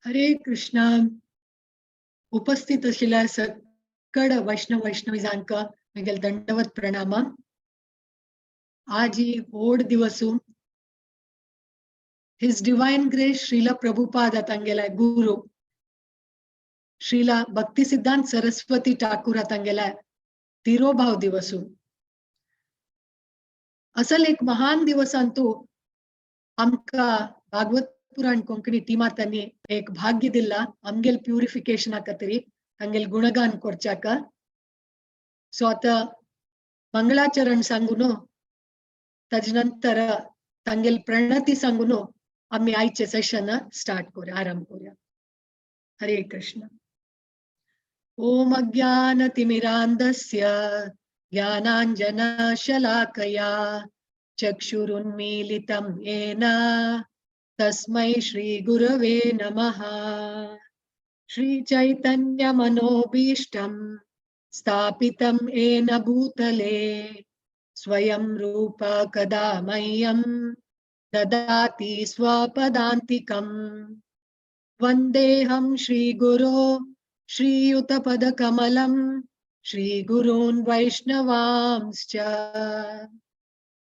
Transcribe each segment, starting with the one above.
हरे कृष्णा. उपस्थित आशिल्ल्या सकड वैष्णव वैष्णवीजांक म्हगेल दंडवत प्रणाम. आज ही व्हड दिवसू his divine grace Srila Prabhupada तांगेल्या गुरु श्रीला भक्ती सिद्धांत सरस्वती ठाकूर तांगेल्या तिरोभाव दिवसू. असल एक महान दिवसांतू आमकां भागवत पुराण कोंकणी टीमातांनी एक भाग्य दिल्ला आमगेल प्युरिफिकेशना खातीर तांगेल गुणगान करच्याक. सो आतां मंगळाचरण सांगून ताजे नंतर तांगेल प्रणती सांगून आमी आयचे सेशन स्टार्ट करूया, आरंभ करूया. हरे कृष्ण. ओम अज्ञानतिमिरान्धस्य ज्ञानाञ्जनशलाकया चक्षुरुन्मीलितं येन तस्मै श्री गुरवे नमः. श्री चैतन्य मनोभीष्टं स्थापितं येन भूतले स्वयं रूप कदा मह्यं ददाति स्वपदान्तिकं. वन्देऽहं श्रीगुरो श्रीयुतपदकमलं श्रीगुरून् वैष्णवांश्च.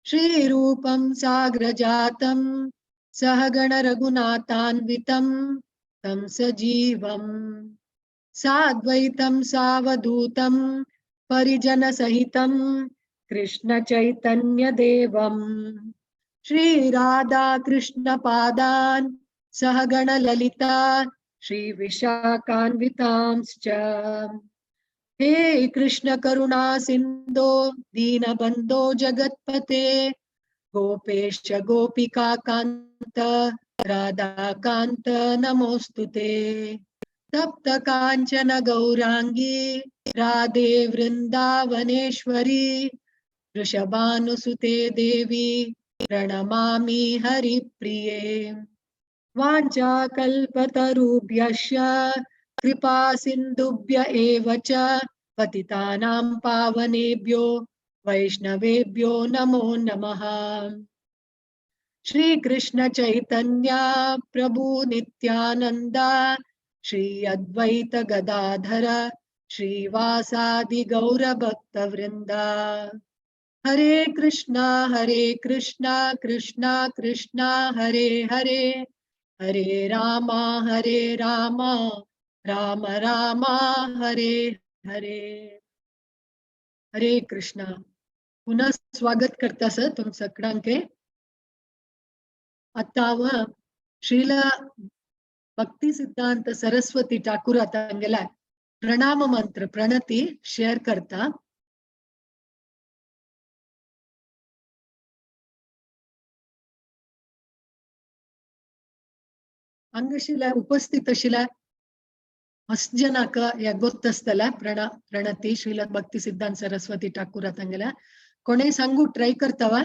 श्रीरूपं साग्रजातं सहगण रघुनाथान्वितं तं सजीवं साद्वैतं सावधूतं परिजनसहितं कृष्ण चैतन्य देवं. श्री राधा कृष्ण पादान सहगण ललिता श्री विशाखान्वितांश्च. हे कृष्ण करुणा सिंधो दीनबंधो जगत्पते गोपेश गोपिका कांत राधाकांत नमोस्तुते. तप्त कांचन गौरांगी राधे वृंदावनेश्वरी वृषभानुसुते देवी प्रणमामि हरिप्रिये. वाञ्छा कल्पतरुभ्यश्च कृपा सिन्धुभ्य एव च पतितानां पावनेभ्यो वैष्णवेभ्यो नमो नमः. श्री कृष्ण चैतन्य प्रभु नित्यानंद श्री अद्वैत गदाधर श्रीवासादि गौर भक्त वृंद. हरे कृष्णा हरे कृष्णा कृष्णा कृष्णा हरे हरे हरे रामा हरे रामा राम रामा हरे हरे. हरे कृष्णा. पुन्हा स्वागत करता सर तुम सगळ्यांके. आता हांव श्रीला भक्ती सिद्धांत सरस्वती ठाकूर तांगेल्या प्रणाम मंत्र प्रणती शेअर करता. हांगा उपस्थित आशिल्ल्या मस्त जनाक ह्या गोत्त आसतल्या प्रणती श्रीला भक्ती सिद्धांत सरस्वती ठाकूर तांगेल्या. कोणेय सांगू ट्राय करता वा?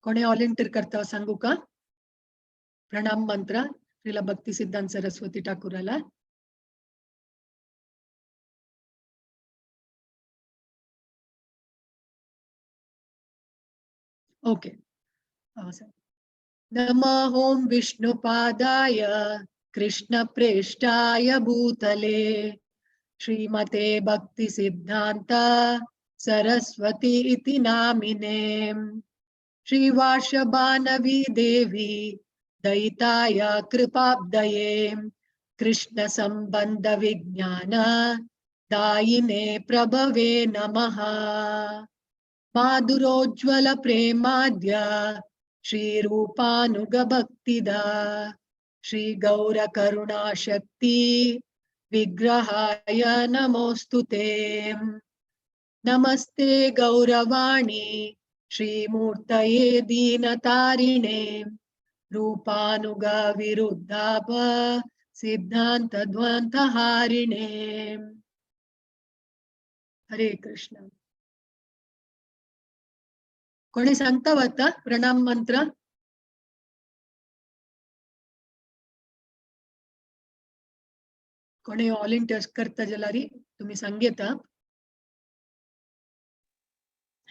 कोणे व्हॉलेंटियर करता सांगू का प्रणाम मंत्र श्रीला भक्ती सिद्धांत सरस्वती ठाकूराला? ओके. नमः ओम विष्णुपादाय कृष्ण प्रेष्ठाय भूतले श्रीमते भक्ति सिद्धांत सरस्वती इति नामिने. श्री वाषभानवी देवी दयिताय कृपाब्दये कृष्ण संबंध विज्ञान दायिने प्रभवे नमः. माधुरोज्ज्वल प्रेमाद्य श्री रूपानुग भक्तिदा श्री गौर करुणा शक्ति विग्रहाय नमोस्तुते. नमस्ते गौरवाणी श्रीमूर्तये दीनतारिणे रूपानुग विरुद्धाप सिद्धांत द्वंद्वहारिणे. हरे कृष्ण. कोणी सांगता आता प्रणाम मंत्र? कोणी व्हॉलेंटियर्स करता जाल्यार तुम्ही सांगता.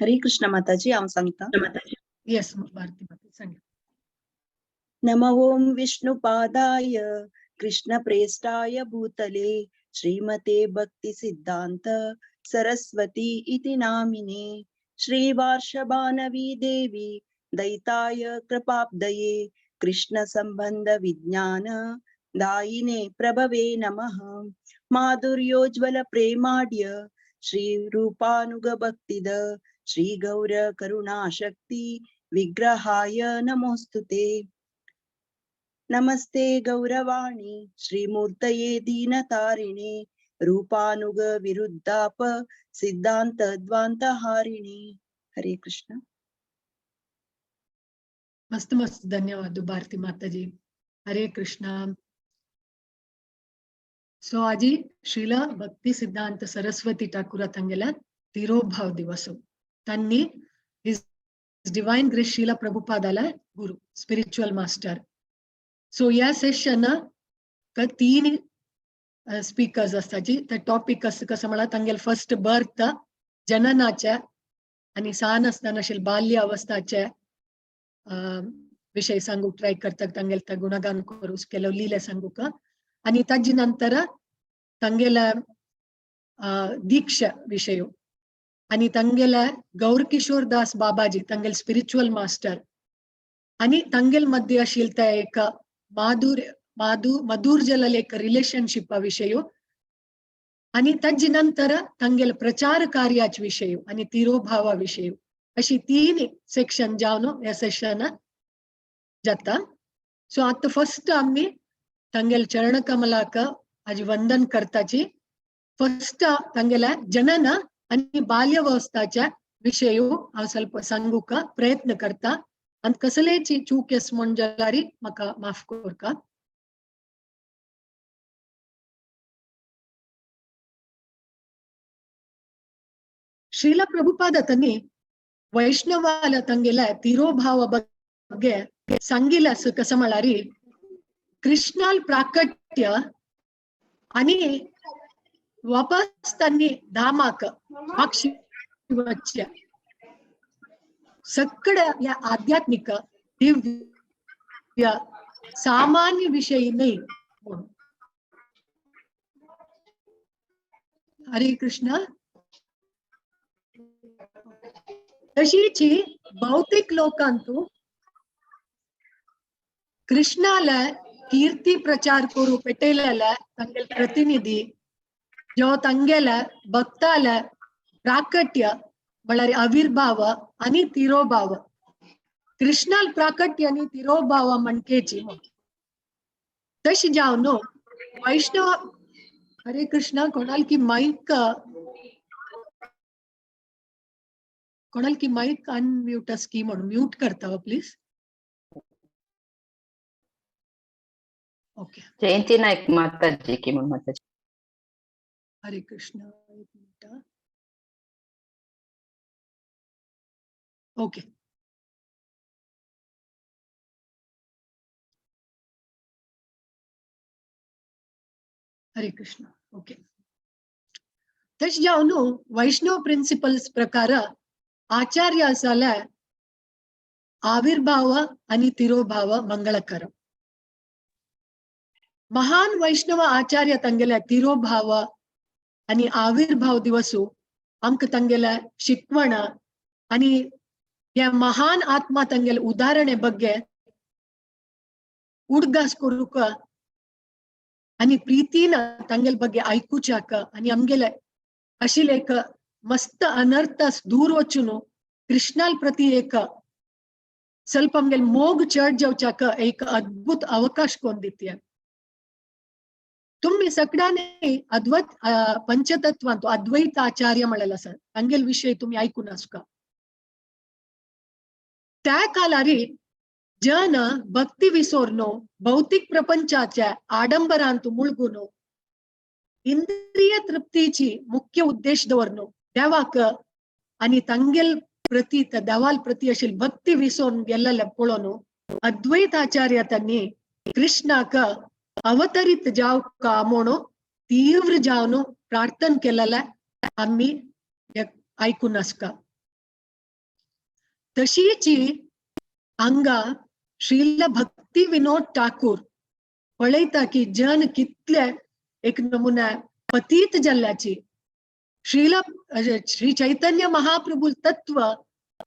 हरे कृष्ण माताजी, हांव सांगता. येस भारती माता सांगा. नमो ओम विष्णुपादाय कृष्णप्रेष्ठाय भूतले श्रीमते भक्ति सिद्धांत सरस्वती इति नामिने श्री वार्षभानवी देवी दैताय कृपाब्दये कृष्ण संबंध विज्ञान दायिने प्रभवे नमः. माधुर्योज्वल प्रेमाढ्य श्री रूपानुग भक्तिद श्री गौर करुणा शक्ति विग्रहाय नमोस्तुते. नमस्ते गौरवाणी श्रीमूर्तये दीनतारिणे रूपानुग विरुद्धाप सिद्धांत द्वांतहारिणे. हरे कृष्ण. मस्त मस्त धन्यवाद भारती माताजी. हरे कृष्ण. सो आजी श्रीला भक्ती सिद्धांत सरस्वती ठाकुरा तांगेला तिरोभाव दिवस. त्यांनी his divine grace Srila प्रभुपादाला गुरु स्पिरिच्युअल मास्टर. सो या सेशन तीन स्पीकर्स असताची. तर टॉपिक कसं कसं म्हणा तांगेल फर्स्ट बर्थ जननाच्या आणि सान असताना असेल बाल्य अवस्थाच्या विषय सांगू ट्राय करतात. तांगेल त्या गुणगान करू ಕೆಲವು ಲೀಲೆ सांगूक आणि ताजी नंतर तांगेला दीक्षा विषय आणि तांगेला गौरकिशोर दास बाबाजी तांगेल स्पिरिच्युअल मास्टर आणि तांगेल मध्ये अशील त्या एक माधुर माधु मधुर एक रिलेशनशिप विषय आणि ताजी नंतर तांगेल प्रचार कार्याच विषय आणि तिरोभावा विषय अशी तीन सेक्शन जावन ह्या सेशन जाता. सो आता फर्स्ट आम्ही तांगेल चरणकमलाक आज वंदन करताची. फर्स्ट तांगेला जनन आणि बाल्यवस्थाच्या विषय हांव ಸ್ವಲ್ಪ सांगूक प्रयत्न करता आणि कसलेची चूक एस म्हण जाल्यार म्हाका माफ करका. ಶ್ರೀಲ ಪ್ರಭುಪಾದ ತನ್ನಿ ವೈಷ್ಣವಾಲ ತಂಗೆಲ ತಿರೋಭಾವ ಬಗ್ಗೆ सांगिला कसं म्हळ्यार कृष्णाल प्राकट्य आणि वापस त्यांनी धामाक सगळ्या या आध्यात्मिक दिव्य सामान्य विषयी नाही म्हणून. हरे कृष्ण. तशीची भौतिक लोकांतू कृष्णाला कीर्ती प्रचार करू पेटेला तांगेल प्रतिनिधी जो तांगेला भक्ताला प्राकट्य म्हळ्यार आविर्भाव आणि तिरोभाव कृष्णाल प्राकट्य आणि तिरोभाव म्हणकेची तशी जावन वैष्णव. हरे कृष्ण. कोणाल की माईक कोणाल की माईक अनम्यूट की म्हणून म्यूट करता प्लीज. ओके. जयंती नाईक माताजी की म्हणून माताजी. हरे कृष्ण. एक minute. Okay. Hare Krishna. Okay. तशें जावन वैष्णव प्रिन्सिपल्स प्रकार आचार्य आसाल्या आविर्भाव आणि तिरोभाव मंगळकर. महान वैष्णव आचार्य तांगेल्या तिरोभाव आणि आविर्भाव दिवसू आमकां तांगेल्या शिकवण आणि ह्या महान आत्मा तांगेल्या उदाहरणे ಬಗ್ಗೆ उडगास करूक आणि प्रीतीन तांगेल ಬಗ್ಗೆ आयकुच्याक आणि आमगेले अशिल एक मस्त अनर्थ दूर वचून कृष्णाल प्रति एक ಸ್ವಲ್ಪ आमगेल मोग चढ जावच्याक एक अद्भुत अवकाश कोण दित्या. तुम्ही सगळ्यांनी अद्वैत पंचतत्वांत अद्वैत आचार्य म्हणलेला आसा तांगेल विषय तुम्ही ऐकून आसका. त्या कालारी जन भक्ती विसोरनो भौतिक प्रपंचाच्या आडंबरांत मुळगून इंद्रिय तृप्तीची मुख्य उद्देश दवरनो देवाक आणि तांगेल प्रती त्या देवाल प्रती अशी भक्ती विसोन गेल्लेले पळोवन अद्वैत आचार्य त्यांनी कृष्णाक अवतरित जाव का म्हणून तीव्र जावन प्रार्थना केलेले आम्ही ऐकून आसका. तशीची हांगा श्रील भक्ती विनोद ठाकूर पळयता की जन कितले एक नमुना पतीत जाल्ल्याची. श्रील श्री चैतन्य महाप्रभू तत्व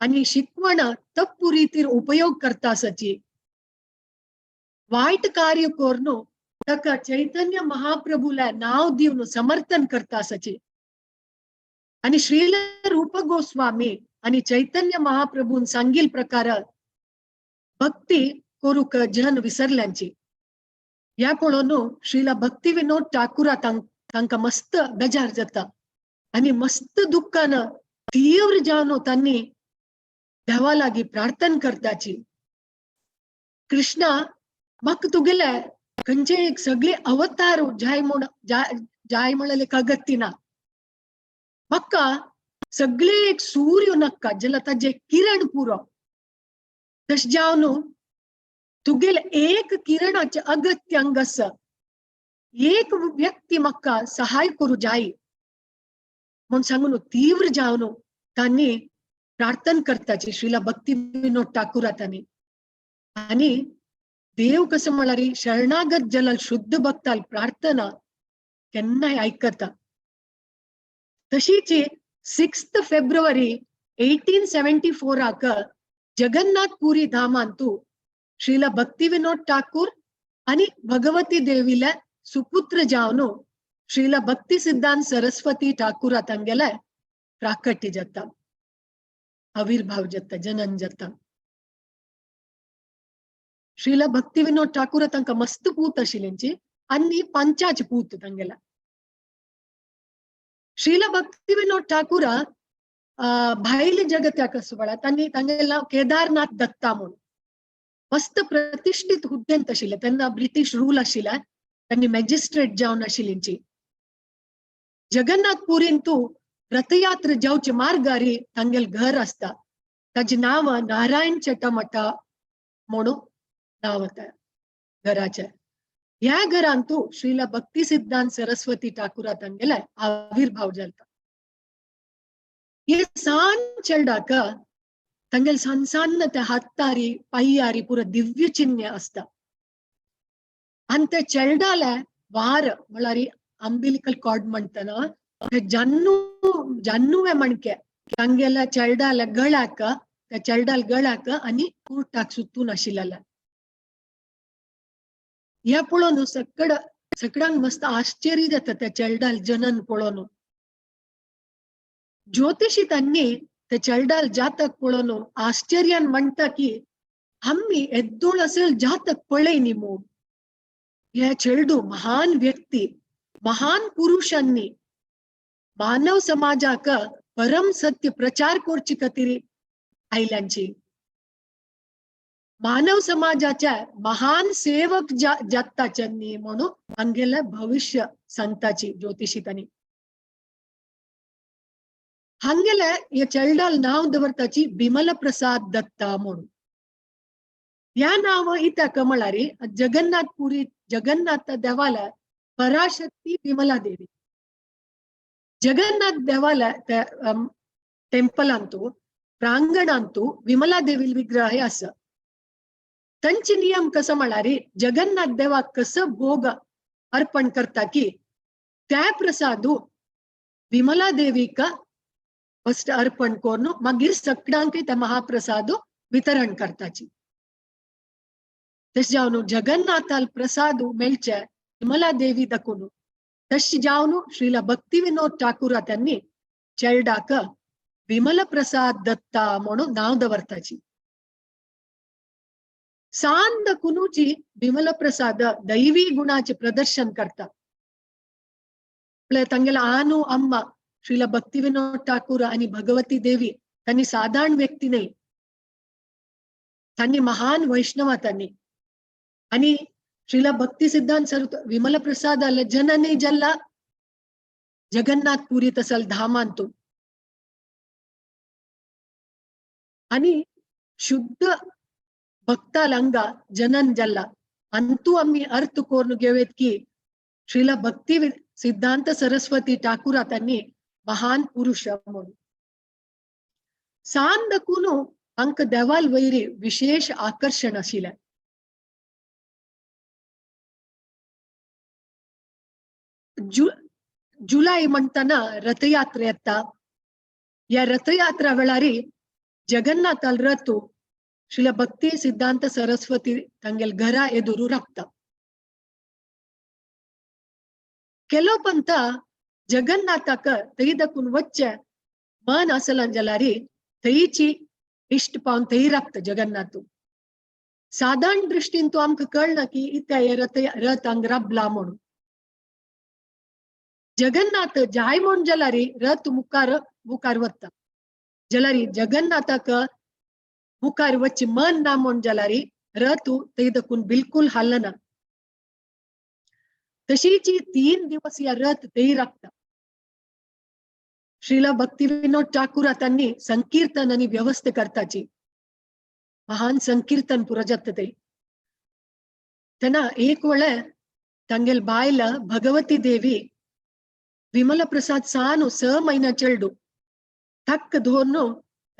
आणि शिकवण तप्पु रीतीर उपयोग करता आसाची. वायट कार्य करून ताका चैतन्य महाप्रभूला नाव दिवन समर्थन करता आसाची. आणि श्रील रूप गोस्वामी आणि चैतन्य महाप्रभून सांगील प्रकार भक्ती करूक जन विसरल्यांची. ह्या पळोवन श्रीला भक्ती विनोद ठाकूरा तांकां मस्त बेजार जाता आणि मस्त दुःखान तीव्र जावन तांणी देवा लागीं प्रार्थना करताची. कृष्णा म्हाका तुगेले खंयचे एक सगळे अवतार जाय म्हूण जाय म्हणलें अगत्य ना. म्हाका सगळे एक सूर्य नाका जाल्यार ताजे किरण पुरो. तशें जावन तुगेले एक किरणाचे अगत्य अंग आसा. एक व्यक्ती म्हाका सहाय करूं जाय म्हूण सांगून तीव्र जावन तांणी प्रार्थना करताची श्रीला भक्ती विनोद ठाकूरा तांणी. आनी देव कसो म्हळ्यार शरणागत जल शुद्ध भक्ताल प्रार्थना केन्नाय आयकता. तशीच 6 फेब्रुवारी 1874 जगन्नाथ पुरी धामांतू श्रीला भक्ती विनोद ठाकूर आणि भगवती देवीला सुपुत्र जावन श्रीला भक्ती सिद्धांत सरस्वती ठाकूरा तांगेले प्राकट्य जाता, आविर्भाव जाता, जनन जाता. श्रीला भक्ती विनोद ठाकूर तांकां मस्त पूत आशिल्ल्यांची आनी पंचाच पूत तांगेला. श्रीला भक्ती विनोद ठाकूरा भायले जगत्याक सुवाळा तांणी तांगेला केदारनाथ दत्ता म्हणून मस्त प्रतिष्ठित हुद्द्यांत आशिल्ले. तेन्ना ब्रिटीश रूल आशिल्ले, तांणी मॅजिस्ट्रेट जावन आशिल्ल्यांची. जगन्नाथ पुरींतू रथयात्रा जावचे मार्गारी तांगेल घर आसता. ताजें नांव नारायण चटमठा म्हणून नांव आतां घराचें. ह्या घरांतू श्रीला भक्ती सिद्धांत सरस्वती ठाकूरा तांगेले आविर्भाव जाता. हे सान चेरडाक तांगेले सान सान त्या हातारी पांयारी पुरो दिव्य चिन्ह आसता. आनी ते चेरडाले वार म्हळ्यार अंबिलिकल कॉर्ड म्हणटना ते जान्नू जान्नुवे मणके तांगेल्या चेरडाल्या गळ्याक त्या चेरडाल गळ्याक आनी कुर्टाक सुतून आशिल्ले. ह्या पळोवन सकड सगळ्यांक मस्त आश्चर्य जाता त्या चेरडाल जनन पळोवन. ज्योतिषी तांणी त्या चेरडाल जातक पळोवन आश्चर्यान म्हणटा की आमी येद्दोळ असेल जातक पळय न्ही म्हूण. हे चेरडू महान व्यक्ती, महान पुरुषांनी मानव समाजाक परम सत्य प्रचार करचे खातीर आयल्यांची. मानव समाजाच्या महान सेवक जाताच्यांनी म्हणून हांगेलें भविष्य सांगताची ज्योतिषी तांणी. हांगेले हे चेरडाल नांव दवरताची बिमल प्रसाद दत्ता म्हणून. ह्या नांव इत्याक म्हळ्यार जगन्नाथ पुरी जगन्नाथ देवाला पराशक्ती बिमला देवी. जगन्नाथ देवाला त्या टेम्पलांतू प्रांगणांतू विमला देवी विग्रह आसा. तांचे नियम कसो म्हळ्यार जगन्नाथ देवाक कसो भोग अर्पण करता की त्या प्रसादू विमला देवीक फस्ट अर्पण करून मागीर सगळ्यांक त्या महाप्रसादू वितरण करताची. तशें जावन जगन्नाथाल प्रसादू मेळचे विमला देवी दाखोवन तशें जावन श्रीला भक्ती विनोद ठाकूरा त्यांनी चेरडाक विमल प्रसाद दत्ता म्हणून नांव दवरताची. सान दकुनुची विमल प्रसाद दैवी गुणाचे प्रदर्शन करता. तांगेला आनु अम्मा श्रीला भक्ती विनोद ठाकूर आणि भगवती देवी त्यांनी साधारण व्यक्ती नाही, त्यांनी महान वैष्णवा त्यांनी. आणि श्रीला भक्ती सिद्धांत सर विमल प्रसाद आले जननी जल्ला जगन्नाथ पुरी तसल धामांतू. आणि शुद्ध भक्तालंगा जनन जल्ला अंतू आम्ही अर्थ कोरून घेवेत की श्रीला भक्ती सिद्धांत सरस्वती ठाकूरा त्यांनी महान पुरुष म्हणून. सान दकुनु हांकां देवाल वयरी विशेष आकर्शण आशिल्लें. जुलय म्हणटना रथयात्रा येता. ह्या रथयात्रा वेळारी जगन्नाथाल रथ श्रील भक्ती सिद्धांत सरस्वती तांगेल घरा एदुरू राखता. ಕೆಲವು ಪಂತ ಜಗನ್ನಾಥಕ ತೈದಕ್ಕುನ್ ವಚ್ಚ ಮನ್ ಅಸಲಂಜಲಾರಿ ತೈಚಿ ಇಷ್ಟ ಪಾವನ್ ತೈ ರಾಕ್ತ ಜಗನ್ನಾಥ. साधारण दृष्टीन तो आमकां कळना की इत्या हे रथ रथ हांगा राबला म्हणून. जगन्नाथ जाय म्हूण जाल्यार रथ मुखार मुखार वता जाल्यार जगन्नाथाक मुखार वच मन ना म्हूण जाल्यार रथ थंय दकून बिलकुल हालना. तशीच 3 दिवस या रथ थंय राखता. श्रीला भक्ती विनोद ठाकूर त्यांनी संकीर्तन आणि व्यवस्था करताची महान संकीर्तन पुरो जाता ते. तेन्ना एक वेळे तांगेल बायल भगवती देवी विमल प्रसाद सानु 6 महिना चेडू थक्क धोरनु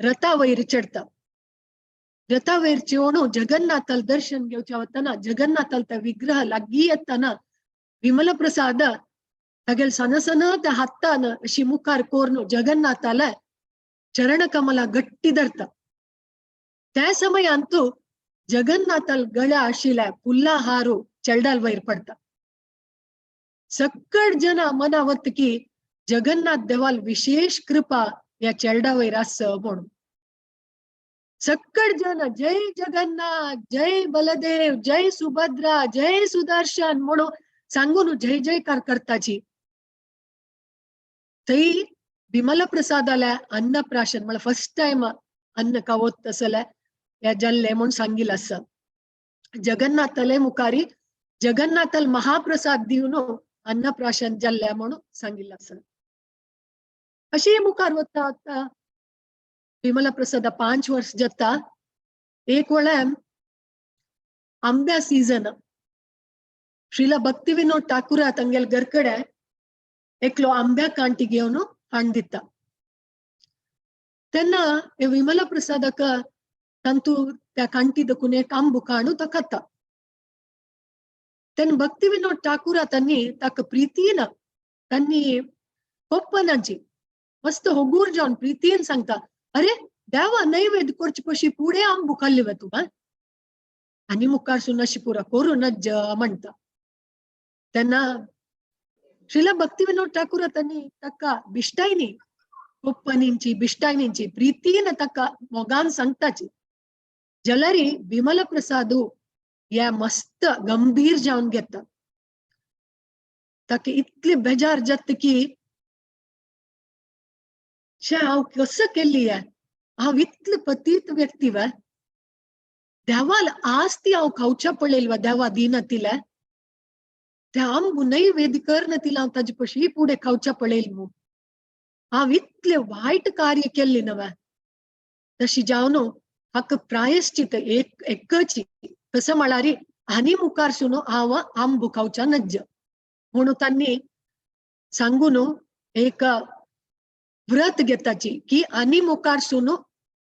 रथा वयर चडता. रथा वयर चेवणू जगन्नाथाल दर्शन घेवच्या वतना जगन्नाथाल त्या विग्रह लागीं येतना विमल प्रसाद तागेल सण सण त्या हातान अशी मुखार कोरनु जगन्नाथाला चरण कमला गट्टी धरता. त्या समयांतू जगन्नाथाल गळ्या आशिल्ल्या फुल्ला हारू चेडाल वयर पडता. सक्कड जना मनावत की जगन्नाथ देवाल विशेष कृपा या चेडा वयर आस म्हणून. सक्कड जन जय जगन्नाथ जय बलदेव जय सुभद्रा जय सुदर्शन म्हणून सांगून जय जयकार करताची. थंय विमल प्रसादाल्या अन्नप्राशन म्हळ्यार फर्स्ट टायम अन्न खावत तसले ह्या जाल्ले म्हूण सांगिल आसा. जगन्नाथाले मुखारी जगन्नाथाल महाप्रसाद दिवन अन्नप्राशन जाल्ले म्हणून सांगिल्लें आसा. अशी मुखार वता वता विमल प्रसाद 5 वर्स जाता. एक वेळा आंब्या सीजन श्रीला भक्ती विनोद ठाकूरा तांगेल घरकडे एकलो आंब्या कांटी घेवन हाण दिता. तेन्ना विमल प्रसादाक तांतू त्या कांटी दकून एक आंबो काणू तो खाता. तेन्ना भक्ती विनोद ठाकूरा तांणी ताका प्रितीन तांणी कोप्पनाची मस्त होगूर जावन प्रितीन सांगता, अरे देवा नैवेद्य करचे पशी पुढे आंबो खाल्ले वे तुका आनी मुखार सून अशी पुरा करूं नज म्हणटा. तेन्ना श्रीला भक्ती विनोद ठाकूर तांणी ताका बिश्टायनी कोप्पनींची बिश्टायनींची प्रितीन ताका मोगान सांगताची. जाल्यार विमल प्रसादू या मस्त गंभीर जावन घेता. ताका इतले बेजार जाता की शे हांव कसो केल्ली या, हांव इतले पतीत व्यक्ती वा, देवाल आज ती हांव खावच्या पळयल वा देवा दिना तिला त्या आंबू नैवेद्य कर तिला हांव ताजे पशी फुडें खावच्या पळयल मू, हांव इतले वायट कार्य केल्ले नव्या. तशी जावन हाका प्रायश्चित एक एकची कसं म्हळ्यार आनी मुखार सुनो हांव आंबो खावच्या नज्ज म्हणून तांणी सांगून एक व्रत घेताची की आनी मुखार सुनो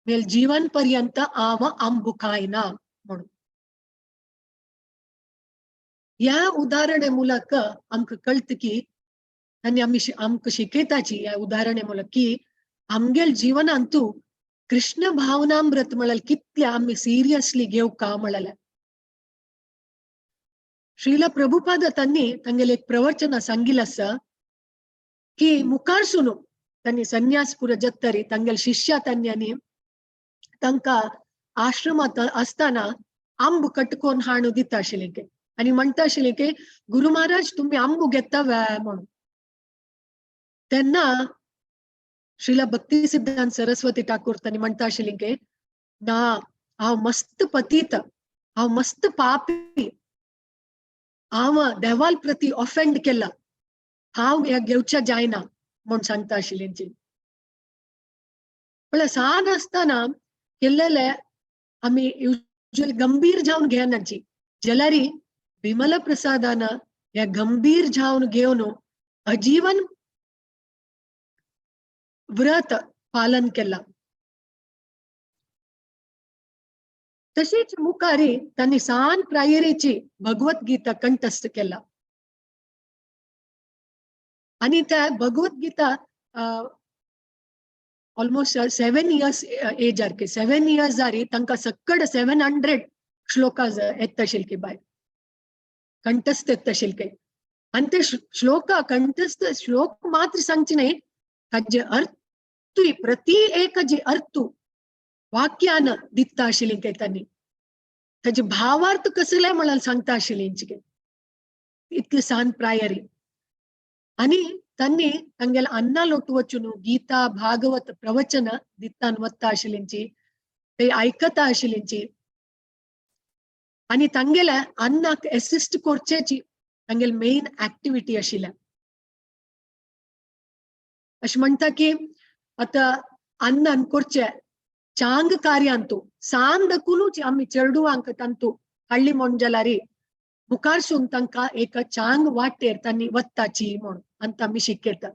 मेल जीवन पर्यंत हांव आंबो खायना म्हणून. ह्या उदाहरणे मुलक आमकां कळटा की आनी आमी आमकां शिकयताची ह्या उदाहरणे मुलक की आमगेल जिवनांतू कृष्ण भावनामृत म्हळ्यार कितले आमी सिरियसली घेवका म्हळ्यार. श्रीला प्रभुपाद तांणी तांगेले एक प्रवचना सांगिल्लें आसा की मुखार सुनो तांणी संन्यास पुरो जातरी तांगेले शिष्या तांणी आनी तांकां आश्रमांत आसतना आंबो कटकोन हाणू दिता आशिल्लें की आनी म्हणटा आशिल्लें की गुरु महाराज तुमी आंबो घेता वे म्हणून. तेन्ना श्रीला भक्ती सिद्धांत सरस्वती ठाकूर तांणी म्हणटा आशिल्लें की ना, हांव मस्त पतीत, हांव मस्त पापी, हांव देवाल प्रती ऑफेंड केला, हांव ह्या घेवच्या जायना म्हूण सांगता आशिल्लें. म्हळ्यार सान आसतना केल्लेले आमी युजली गंभीर जावन घेनाची, जाल्यार विमल प्रसादान ह्या गंभीर जावन घेवन अजीवन व्रत पालन केला. तशीच मुखारी तांणी सान प्रायरीची भगवत गीता कंठस्थ केला. आणि त्या Bhagavad Gita almost 7 years as सारके, 7 इयर्स जारी तांकां सक्कड 700 श्लोका येता आशिल्ली बाय कंठस्थ येता आशिल्ले. आनी ते श्लोका कंठस्थ श्लोक मात्र सांगचे न्हय, ताजे अर्थूय प्रति एक जे अर्थ वाक्यान दिता आशिल्ली काय तांणी, ताजे भावार्थ कसले म्हळ्यार सांगता आशिल्ली इतले सान प्रायरी. आनी तांणी तांगेले अन्ना लोट वचून गीता भागवत प्रवचन दितान वता आशिल्लींची, ते आयकता आशिल्लींची. आनी तांगेले अन्नाक एसिस्ट करचेची तांगेले मेन ऍक्टिव्हिटी आशिल्ल्या. अशें म्हणटा की आतां अन्नान करचे चांग कार्यांतू सान दकुनूच आमी चेडवांक तांतू हाडली म्हण जाल्यार मुखारसून तांकां एक चांग वाटेर तांणी वत्ताची म्हण आनी आमी शिकयता.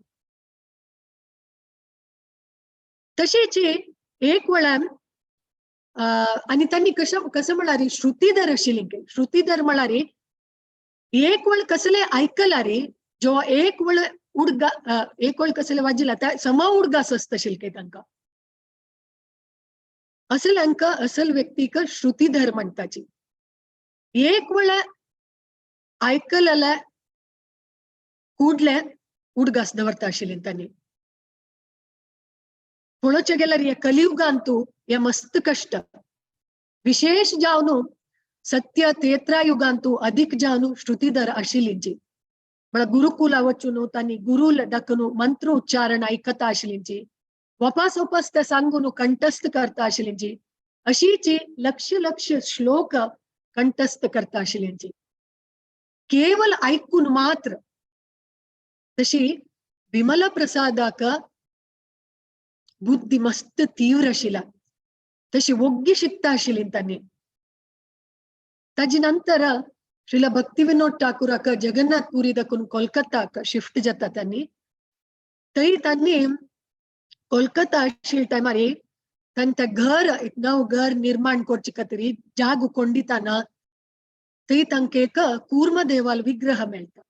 तशेंच एक वेळान आनी तांणी कशें कसं म्हळ्यार श्रुतीधर आशिल्ली. श्रुतीधर म्हळ्यार एक वेळ कसले आयकल्यार जो एक वेळ उडगा एक वेळ कसले वाजिला त्या सम उडगास आसता आशिल्ले तांकां. असल हांकां असल व्यक्तीक श्रुतीधर म्हणटाची. एक वेळ आयकलेले कुडले उडगास दवरता आशिल्ले तांणी. पळोवचें गेल्यार हे कलियुगांतू हे मस्त कश्ट, विशेष जावन सत्य तेत्रा युगांतू अधिक जावन श्रुतीधर आशिल्लींची. म्हळ्यार गुरुकुला वचून तांणी गुरुल दाखून मंत्र उच्चारण आयकता आशिल्लींची, वापास वापास ते सांगून कंठस्थ करता आशिल्लींची, अशीची लक्ष लक्ष श्लोक कंठस्थ करता आशिल्लींची. केवल ऐकून मात्र. तशी विमल प्रसादाक बुद्धी मस्त तीव्र आशिल्ला, तशी वोग्गी शिकता आशिल्ली तांणी. ताजे नंतर श्रील भक्ती विनोद ठाकूराक जगन्नाथ पुरी दाखून कोलकाताक शिफ्ट जाता तांणी. थंय तांणी कोलकाता आशिल्ल्या टायमार तांणी घर एक नव घर निर्माण करचे खातीर जाग कोंडिताना थंय तांकां एक कूर्मदेवाल विग्रह मेळटा.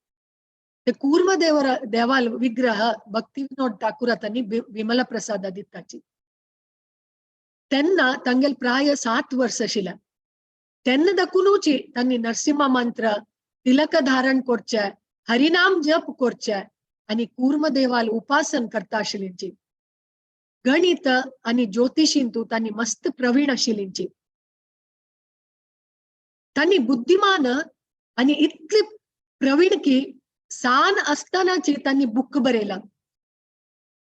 ते कूर्मदेवर देवाल विग्रह भक्ती विनोद ठाकूरा तांणी विमला प्रसाद दिताची. तेन्ना तांगेल प्राय 7 वर्स आशिल्ल्या तेन्ना दाखुनूच तांणी नरसिंह मंत्र तिलक धारण करचे, हरिनाम जप करचे आनी कूर्मदेवाल उपासन करता आशिल्लींची. गणित आनी ज्योतिषींतू तांणी मस्त प्रवीण आशिल्लींची. तांणी बुद्धिमान आनी इतली प्रवीण की सान असतानाची तांणी बुक बरयला.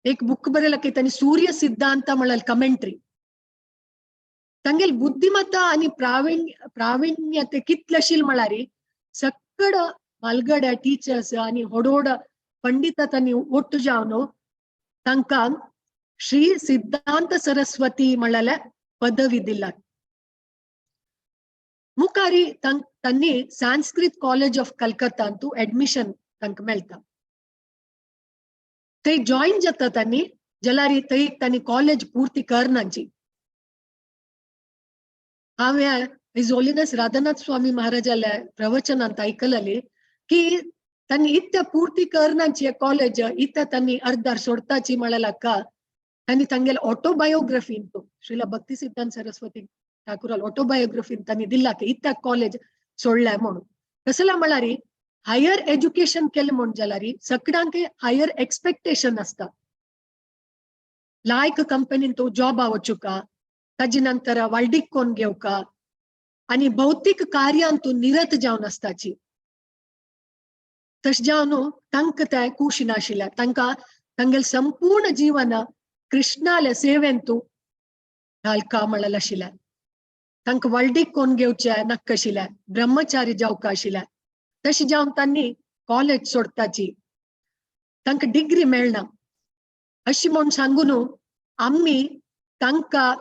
एक बुक बरयला की तांणी सूर्य सिद्धांत म्हळ्यार कमेंट्री. तांगेल बुद्धिमत्ता आनी प्रावीण्य ते कितले आशिल्ले म्हळ्यार सक्कड मालगड्या टिचर्स आनी होडोड पंडिता तांणी ಒಟ್ಟು जावन तांकां श्री सिद्धांत सरस्वती म्हळ्यार पदवी दिला. मुखारी तांणी संस्कृत कॉलेज ऑफ कलकत्तांतू एडमिशन तांकां मेळटा. थंय जॉईन जाता तांणी जाल्यार थंय तांणी कॉलेज पूर्ती करनाची. हांवें his holiness Radhanath स्वामी महाराजाल्या प्रवचनांत आयकलें की तांणी इत्या पूर्ती करनाची कॉलेज इत्या तांणी अर्दार सोडताची म्हळ्यार का तांणी तांगेले ऑटोबायोग्राफीन तो श्रीला भक्ती सिद्धांत सरस्वती ठाकूराल ऑटोबायोग्राफीन तांणी दिला की इत्या कॉलेज सोडल्या म्हणून. कसला म्हळ्यार हायर एज्युकेशन केलें म्हूण जाल्यार सगळ्यांक हायर एक्सपेक्टेशन आसता. लायक कंपनीन तो जॉबा वचुका, ताजे नंतर वाल्डीक कोण घेवका आनी भौतीक कार्यांतू निरत जावन आसताची. तशें जावन तांकां ते खूश नाशिल्ल्या, तांकां तांगेले संपूर्ण जीवन कृष्णाले सेवेंतू घालका म्हणलें आशिल्लें. तांकां वल्डीक कोण घेवचें नाका आशिल्लें, ब्रह्मचारी जावका आशिल्लें. तशें जावन तांणी कॉलेज सोडताची, तांकां डिग्री मेळना अशें म्हूण सांगून आमी तांकां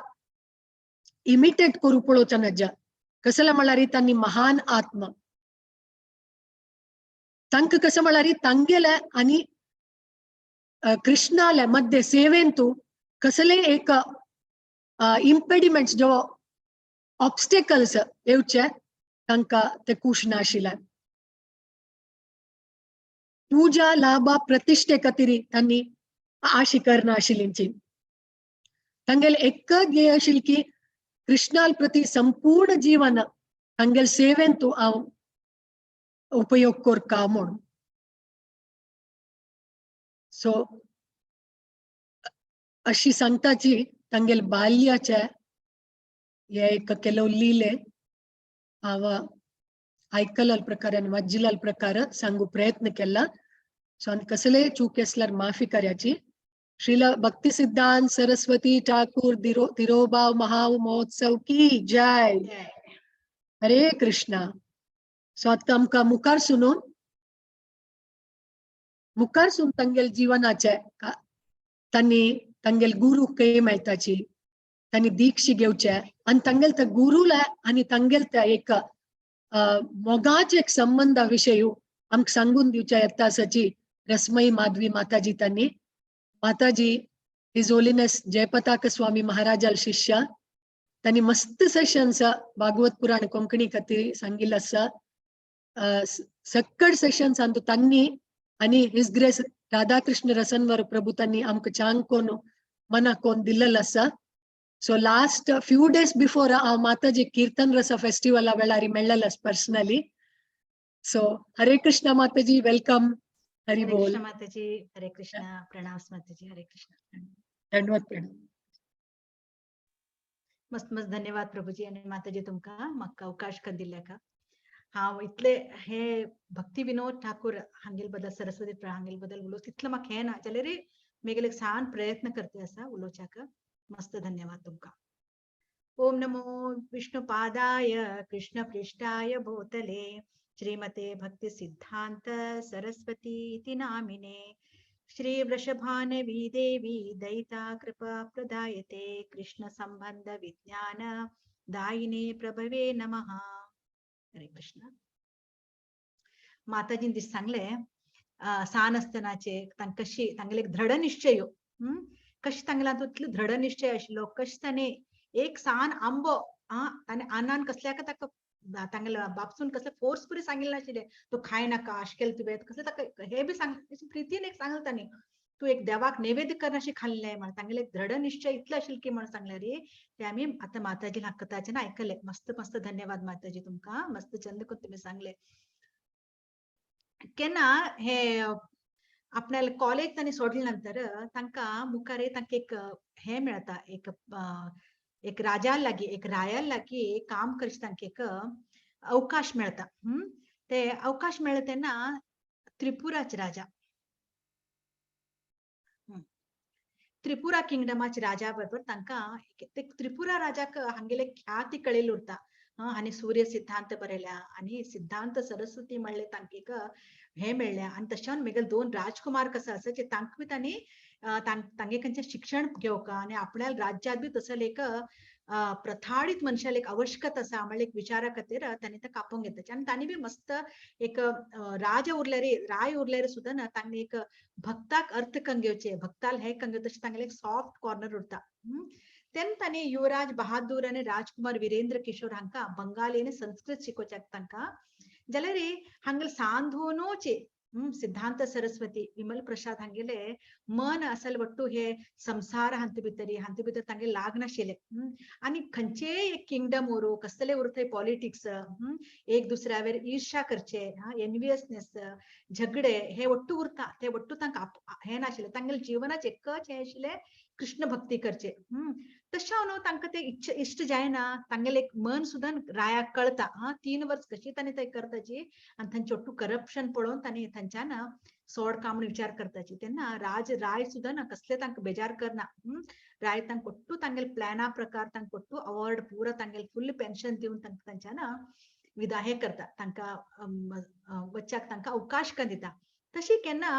इमिटेट करूं पळोवचें नज्जा. कसलें म्हळ्यार तांणी महान आत्मा तांकां कसं म्हळ्यार तांगेले आनी कृष्णाले मध्य सेवेंतू कसले एक इम्पेडिमेंट्स जो ऑब्स्टेकल्स येवचे तांकां ते खूश नाशिल्ले. पूजा लाभा प्रतिष्ठे खातीर तांणी आशी करनाशिल्ली. तांगेले एक ध्येय आशिल्लें की कृष्णाल प्रती संपूर्ण जीवन तांगेले सेवेन तूं हांव उपयोग करका म्हूण. सो अशी सांगताची तांगेले बाल्याचे हे एक ಕೆಲವು ಲೀಲೆ हांव आयकलाल प्रकार आनी वाज्जिलाल प्रकार सांगू प्रयत्न केला. सो आनी कसले चूक आसल्यार माफी कराची. श्रील भक्ति सिद्धांत सरस्वती ठाकुर तिरोभाव महोत्सव की जय. हरे कृष्णा. सो आतां आमकां मुखार सुनून मुखार सून तांगेले जीवनाचे तांणी तांगेले गुरू खंय मेळटाची, तांणी दीक्षी घेवचे आनी तांगेले त्या गुरूला आनी तांगेले त्या एक मोगाचे एक संबंधा विशय आमकां सांगून दिवच्या येता आसाची रसमयी माधवी माताजी. तांणी माताजी his holiness Jayapataka स्वामी महाराजाल शिष्य. तांणी मस्त सेशन्स भागवत पुराण कोंकणी खातीर सांगिल्लें आसा. सक्कड सेशन्स अंतु तांणी आनी his grace Radhakrishna रसनवर प्रभु तांणी आमकां चांग कोन मनाक कोन दिल्लेलो आसा. So last few days before हांव माताजी कीर्तन रसा फेस्टिवला वेळार मेळ्ळेलो पर्सनली. सो हरे कृष्णा माताजी, welcome. Hari हरे बोल. कृष्ण माताजी, हरे कृष्णा, प्रणाम माताजी, हरे कृष्ण. धन्यवाद, प्रणाम. मस्त मस्त धन्यवाद प्रभुजी आणि माताजी, तुमकां म्हाका अवकाश करून दिल्ल्या का. हांव इतले हे भक्ती विनोद ठाकूर हांगेल बद्दल, सरस्वती हांगेल बद्दल उलोवं तितलो म्हाका हें ना, जाल्यार मेगेले एक सान प्रयत्न करते आसा उलोवच्याक. मस्त धन्यवाद तुमकां. ओम नमो विष्णुपादाय कृष्ण पृष्ठाय भूतले श्रीमते भक्ति सिद्धांत सरस्वती इति नामिने. श्री वृषभानवी देवी दयिता कृपा प्रदायते कृष्ण संबंध विज्ञान दायिने प्रभवे नमः. हरे कृष्ण. माताजीन दीस सांगले सान आसतनाचे तांकां कशी तांगेले एक दृढ निश्चय, कशें तांगेले हातूंतलो दृढ निश्चय आशिल्लो, कशें ताणें एक सान आंबो ताणें आनान कसल्याक ताका तांगेले बापसून कसले फोर्सफुली सांगिल्लें नाशिल्लें, तूं खाय नाका अशें केलें तुवें, कसलें ताका हे बी सांग प्रितीन एक सांगलें तांणी, तूं एक देवाक नैवेद्य करनाशी खाल्लें म्हण. तांगेले एक दृढ निश्चय इतलो आशिल्लो की म्हण सांगलें रे ते आमी आतां माताजी हक्कताचें आयकलें. मस्त मस्त धन्यवाद माताजी तुमकां, मस्त चंद करून तुमी सांगलें. केन्ना हे आपल्याला कॉलेज तांणी सोडले नंतर तांकां मुखार तांकां एक हे मेळता, एक एक राजा लागीं, एक राया लागीं काम करचें तांकां एक अवकाश मेळता. ते अवकाश मेळ्ळे तेन्ना त्रिपुराचे राजा, त्रिपुरा किंगडमाचे राजा बरोबर तांकां ते त्रिपुरा राजाक हांगेले ख्याती कळिल्ली उरता. आनी सूर्य सिद्धांत बरयल्या आनी सिद्धांत सरस्वती म्हणले तांकां एक हे मेळ्ळ्या. आनी तशें मेगेले दोन राजकुमार कसो आसा जे तांकां बी तांणी तांगे खंयचें शिक्षण घेवका आनी आपल्या राज्यात बी तसले एक प्रथाडीत मनशाले एक आवश्यकता आसा म्हणल्यार एक विचारा खातीर तांणी ते कापून घेतले. आनी तांणी बी मस्त एक राजा उरल्यार, राय उरल्यार सुद्दां ना तांणी एक भक्ताक अर्थ करून घेवचे, भक्ताल हे करून घेवचे, तशें तांगेले एक सॉफ्ट कॉर्नर उरता. तेन्ना तांणी युवराज बहादूर आनी राजकुमार विरेंद्र किशोर हांकां बंगाली आनी संस्कृत शिकोवच्याक तांकां जाल्यार हांगेले सांधोनोचे सिद्धांत सरस्वती विमल प्रसाद हांगेले मन असल वट्टू हे संसार हांतु भितर हांतु भितर तांगे लागनाशिल्ले. आनी खंयचेय एक किंगडम उरूं, कसले उरूं थंय पॉलिटिक्स, एक दुसऱ्यावेर ईर्ष्या करचे, एनवियसनेस, झगडे हे वट्टू उरता, ते वट्टू तांकां हे नाशिल्ले. तांगेले जीवनाचे एकच हे आशिल्ले कृष्ण भक्ती करचे. तशें न्हू तांकां ते इच्छा इश्ट जायना, तांगेले एक मन सुद्दां रायाक कळता. 3 वर्स कशी तांणी थंय करताची आनी तांचे ಒಟ್ಟು करप्शन पळोवन तांणी तांच्यान सोड का म्हूण विचार करताची. तेन्ना राज राय सुद्दां ना कसले तांकां बेजार करना. राय तांकां ಒಟ್ಟು तांगेले प्लॅना प्रकार तांकां ಒಟ್ಟು अवॉर्ड पुरा तांगेले फुल पेन्शन दिवन तांकां तांच्यान विदा हे करता, तांकां वच्चाक तांकां अवकाश करून दिता. तशी केन्ना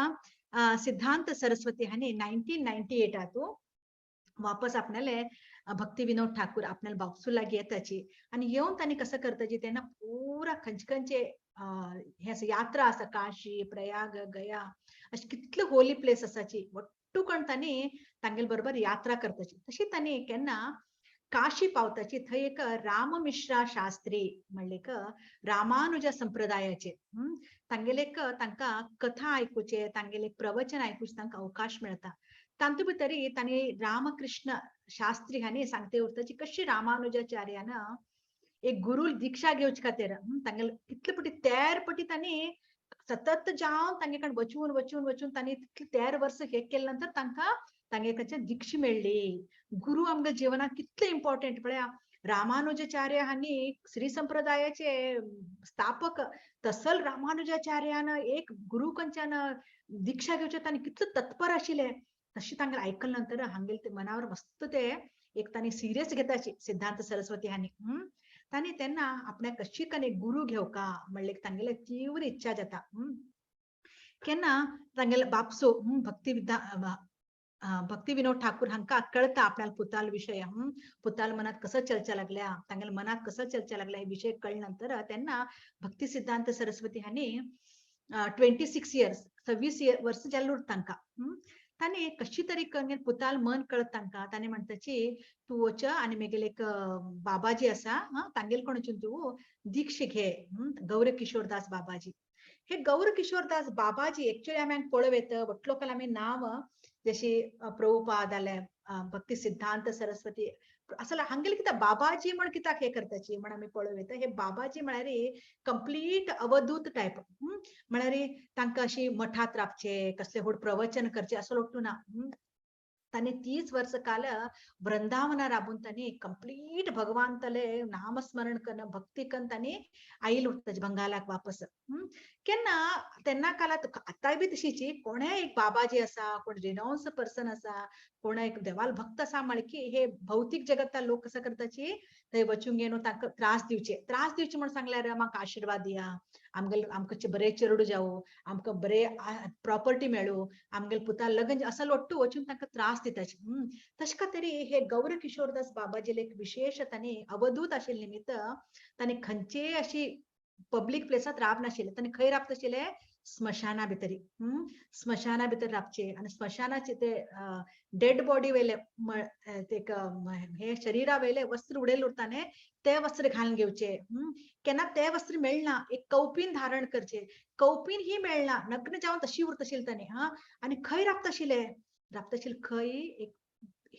सिद्धांत सरस्वती हांणी 1998 वापस आपणाले भक्ती विनोद ठाकूर आपणाले बापसू लागीं येताची आनी येवन तांणी कसं करताची तेन्ना पुरा खंयचे खंयचे हे आसा यात्रा आसा, काशी, प्रयाग, गया अशे कितले होली प्लेस आसाची वट्टू कण तांणी तांगेले बरोबर यात्रा करताची. तशी तांणी केन्ना काशी पावताची थंय एक राममिश्रा शास्त्री म्हणले एक रामानुजा संप्रदायाचे तांगेले एक तांकां कथा आयकुचे, तांगेले प्रवचन आयकुचे तांकां अवकाश मेळता. तांतू भितरी तांणी रामकृष्ण शास्त्री हांणी सांगते उरताची कशी रामानुजाचार्यान एक गुरु दीक्षा घेवचे खातीर तांगेले कितले पटी 13 पटी तांणी सतत जावन तांगे कडेन वचून वचून वचून तांणी तितले 13 वर्स हे केले नंतर तांकां तांगे कडच्यान दीक्षा मेळ्ळी. गुरु आमच्या जीवनात कितले इम्पॉर्टंट पळया. रामानुजाचार्य हांणी श्री संप्रदायाचे स्थापक तसल रामानुजाचार्यान एक गुरु कंच्यान दीक्षा घेवचे तांणी कितले तत्पर आशिल्ले. तशी तांगेले आयकले नंतर हांगेले ते मनावर मस्त ते एक तांणी सिरियस घेताची सिद्धांत सरस्वती हांणी. तांणी तेन्ना आपल्याक कशी कने गुरु घेवका म्हणले तांगेले तीव्र इच्छा जाता. केन्ना तांगेले बापसो भक्ती विनोद ठाकूर हांकां कळता आपल्याला पुताल विषय, पुताल मनात कसं चर्चा लागल्या, तांगेले मनात कसं चर्चा लागल्या हे विषय कळल्यानंतर त्यांना भक्ती सिद्धांत सरस्वती हांणी 26 इयर्स 26 वर्स जाल्ले उरता तांकां. तांणी कशी तरी करून पुताल मन कळत तांकां. तांणी म्हणटाची तूं वच आनी मेगेले एक बाबाजी आसा तांगेले कोण वचून तूं दीक्षा घे, गौरकिशोरदास बाबाजी. हे गौरकिशोरदास बाबाजी एक्चुअली आमी पळोवं येता वटलोकाल आमी नांव जशी प्रभुपाद आले, भक्ती सिद्धांत सरस्वती असं हांगेले कित्याक बाबाजी म्हण कित्याक हे करताची म्हण आमी पळोवं येता. हे बाबाजी म्हळ्यार कंप्लीट अवधूत टायप, म्हळ्यार तांकां अशी मठात राबचे, कसले व्हड प्रवचन करचे असो लोटू ना. तांणी 30 वर्स काल वृंदावना राबून तांणी कंप्लीट भगवानतले नामस्मरण करून भक्ती करून तांणी आईल उरता बंगालाक वापस. केन्ना तेन्ना कालात आतांय बी तशीची कोणेय एक बाबाजी आसा, कोण रिनाउन्स पर्सन आसा, कोण एक देवाल भक्त आसा म्हळ्यार की हे भौतीक जगता लोक कसं करताची थंय वचून घेवन तांकां त्रास दिवचे. त्रास दिवचे म्हण सांगल्यार म्हाका आशिर्वाद दिया, आमगेले आमकां बरे चेरडू जावो, आमकां बरे प्रॉपर्टी मेळू, आमगेले पुता लग्न असं लोट्टू वचून तांकां त्रास दिताची. तशें खातीर हे गौरकिशोरदास बाबाजीले एक विशेष तांणी अवधूत आशिल्ले निमित्त तांणी खंयचेय अशी पब्लीक प्लेसात राब नाशिल्ले. तांणी खंय राबता आशिल्ले स्मशाना भितरी. स्मशाना भितर राबचे आनी स्मशानाचे ते डेड बॉडी वयले ते हे शरीरा वयले वस्त्र उडयले उरता न्ही ते वस्त्र घालून घेवचे. केन्ना ते वस्त्र मेळना एक कौपीन धारण करचे, कौपीन ही मेळना, नग्न जावन तशी उरता आशिल्ले तांणी. हा आनी खंय राबता आशिल्ले, राबता आशिल्ले खंय एक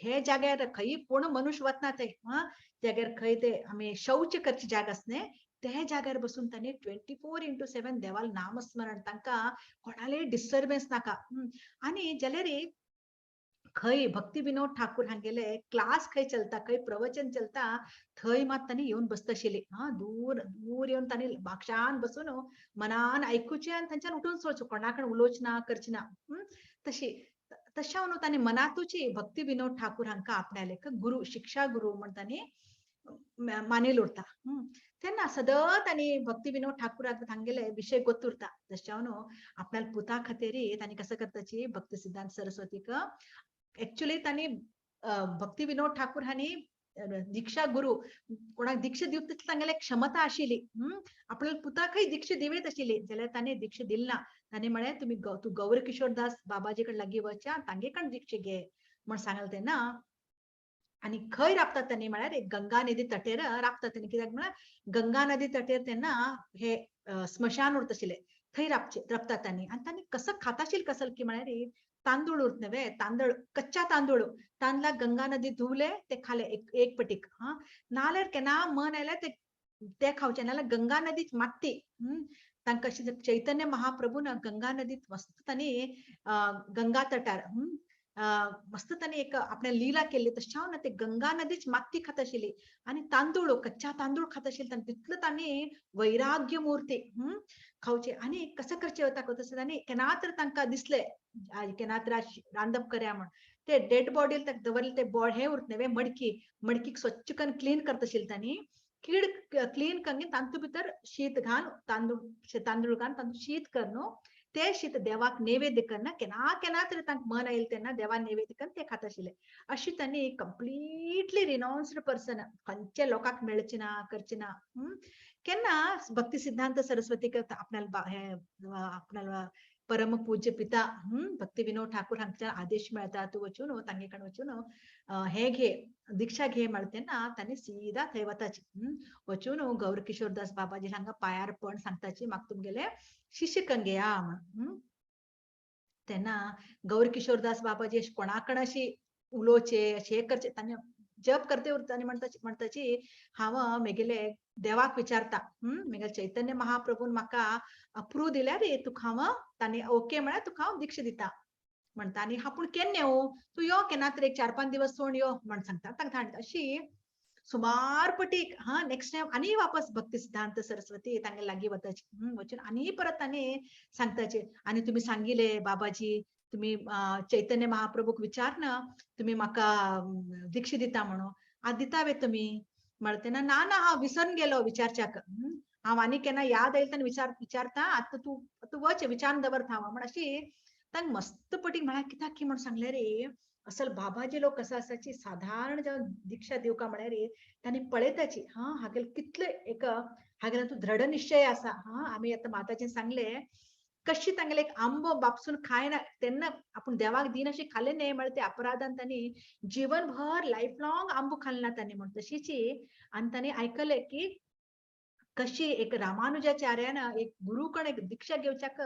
हे जाग्यार खंय कोण मनुष्य वतना ते हा जाग्यार खंय ते आमी शौच करची जागा आसा न्ही ते जाग्यार बसून तांणी 24/7 देवाल नामस्मरण, तांकां कोणाले डिस्टर्बन्स नाका. आनी जाल्यार खंय भक्ती विनोद ठाकूर हांगेले क्लास खंय चलता, खंय प्रवचन चलता थंय मात तांणी येवन बसता आशिल्ली. हा दूर दूर येवन तांणी बागशान बसून मनान आयकुचें आनी थंयच्यान उठून सोडचें, कोणा कडेन उलोवचें ना करचें ना. तशी तशें न्हू तांणी मनातूची भक्ती विनोद ठाकूर हांकां आपणाले गुरु, शिक्षा गुरु म्हण तांणी मानेल उरता. तेन्ना सदत आनी भक्ती विनोद ठाकूराक तांगेले विशय गोत उरता. तशें न्हू आपल्या पुता खातीर तांणी कसं करताची भक्ती सिद्धांत सरस्वतीक एक्चुअली तांणी भक्ती विनोद ठाकूर हांणी दीक्षा गुरु कोणाक दीक्षा दिवप तितली तांगेले क्षमता आशिल्ली. आपल्या पुताकय दीक्षा दिवयत आशिल्ली जाल्यार तांणी दीक्षा दिली ना. तांणी म्हळें तुमी तूं गौरकिशोरदास बाबाजी कडेन लागीं वच तांगे कडेन दीक्षा घे म्हण सांगलें तेन्ना. आनी खंय राबतात तांणी म्हळ्यार एक गंगा नदी तटेर राबतात तांणी. कित्याक म्हळ्यार गंगा नदी तटेर तेन्ना हे स्मशान उरता आशिल्ले थंय राबचे राबतात तांणी. आनी तांणी कसं खाता आशिल्लें कसल की म्हळ्यार तांदूळ उरत न्हय, तांदूळ कच्चा तांदूळ, तांदळाक गंगा नदी धुवले ते खाले एक एक पटीक. हा नाल्यार केन्ना मन आयल्यार ते ते खावचे, नाल्यार गंगा नदीच माती. तांकां अशें चैतन्य महाप्रभून गंगा नदीत मस्त तांणी गंगा तटार मस्त तांणी एक आपल्या लीला केल्ली. तशें हांव ना ते गंगा नदीच माती खाता आशिल्ली आनी तांदूळ कच्चा तांदूळ खाता आशिल्ले तांणी. तितलो तांणी वैराग्य मूर्ती खावचे. आनी कसं करचे वता तशें तांणी केन्ना तर तांकां दिसले केन्ना तर रांदप करया म्हण ते डेड बॉडी दवरले ते बॉड हे उरत न्हय मडकी, मडकीक स्वच्छ करून क्लीन करता आशिल्ले तांणी. कीड क्लीन करून तांतू भितर शीत घाल, तांदूळ तांदूळ घाल, तांतूत शीत कर न्हू ते शीत देवाक नैवेद्य करना. केन्ना केन्ना तरी तांकां मन आयलें तेन्ना देवाक नैवेद्य करून ते खाता आशिल्ले. अशी तांणी कंप्लीटली रिनाउन्स्ड पर्सन, खंयच्या लोकांक मेळचे ना करचे ना. केन्ना भक्ती सिद्धांत सरस्वतीक आपणाला हे आपणाला परम पूज्य पिता भक्ती विनोद ठाकूर हांगच्यान आदेश मेळता, तूं वचून तांगे कडेन वचून हे घे, दीक्षा घे म्हणटा तेन्ना तांणी सीधा थंय वताची. वचून गौरकिशोर दास बाबाजी हांगा पायार पण सांगताची म्हाका तुमगेले शिष्य कंगेया म्हण. तेन्ना गौरकिशोर दास बाबाजी कोणाकण अशी उलोवचे अशें हे करचे, तांणी जप करते उरता आनी म्हणटाची हांव मेगेले देवाक विचारता, मेगेले चैतन्य महाप्रभून म्हाका अप्रूव दिल्यार रे तुका हांव, तांणी ओके म्हळ्यार तुका हांव दीक्षा दिता म्हणटा. आनी आपूण केन्ना येवं, तूं यो केन्ना तरी एक 4-5 दिवस सोड यो म्हण सांगता. तांकां धाडटा अशी सुमार पटीक. हा नेक्स्ट टायम आनी वापस भक्ती सिद्धांत सरस्वती तांगे लागीं वताची, वचून आनी परत तांणी सांगताचे आनी तुमी सांगिले बाबाजी, तुमी चैतन्य महाप्रभूक विचार ना तुमी म्हाका दीक्षा दिता म्हणून, आतां दिता वे तुमी म्हणटा तेन्ना ना ना हांव विसरून गेलो विचारच्याक, हांव आनी केन्ना याद आयली तेन्ना विचारता, आतां तूं वच विचारून दवरता हांव म्हण. अशी तांकां मस्त पटीक म्हळ्यार कित्याक की म्हण सांगलें रे, असल बाबाजी लोक कसो आसाची साधारण जेन्ना दीक्षा दिवका म्हळ्यार रे तांणी पळयताची हा हागेले कितले एक हागेले तूं दृढ निश्चय आसा. हा आमी आतां माताजीन सांगले कशी तांगेले एक आंबो बापसून खायना तेन्ना आपूण देवाक दिन अशी खाले न्हय म्हळ्यार ते अपराधान तांणी जीवनभर लायफ लॉंग आंबो खाले ना तांणी म्हण. तशीची आनी तांणी आयकलें की कशी एक रामानुजाचार्यान एक गुरुकण एक दीक्षा घेवच्याक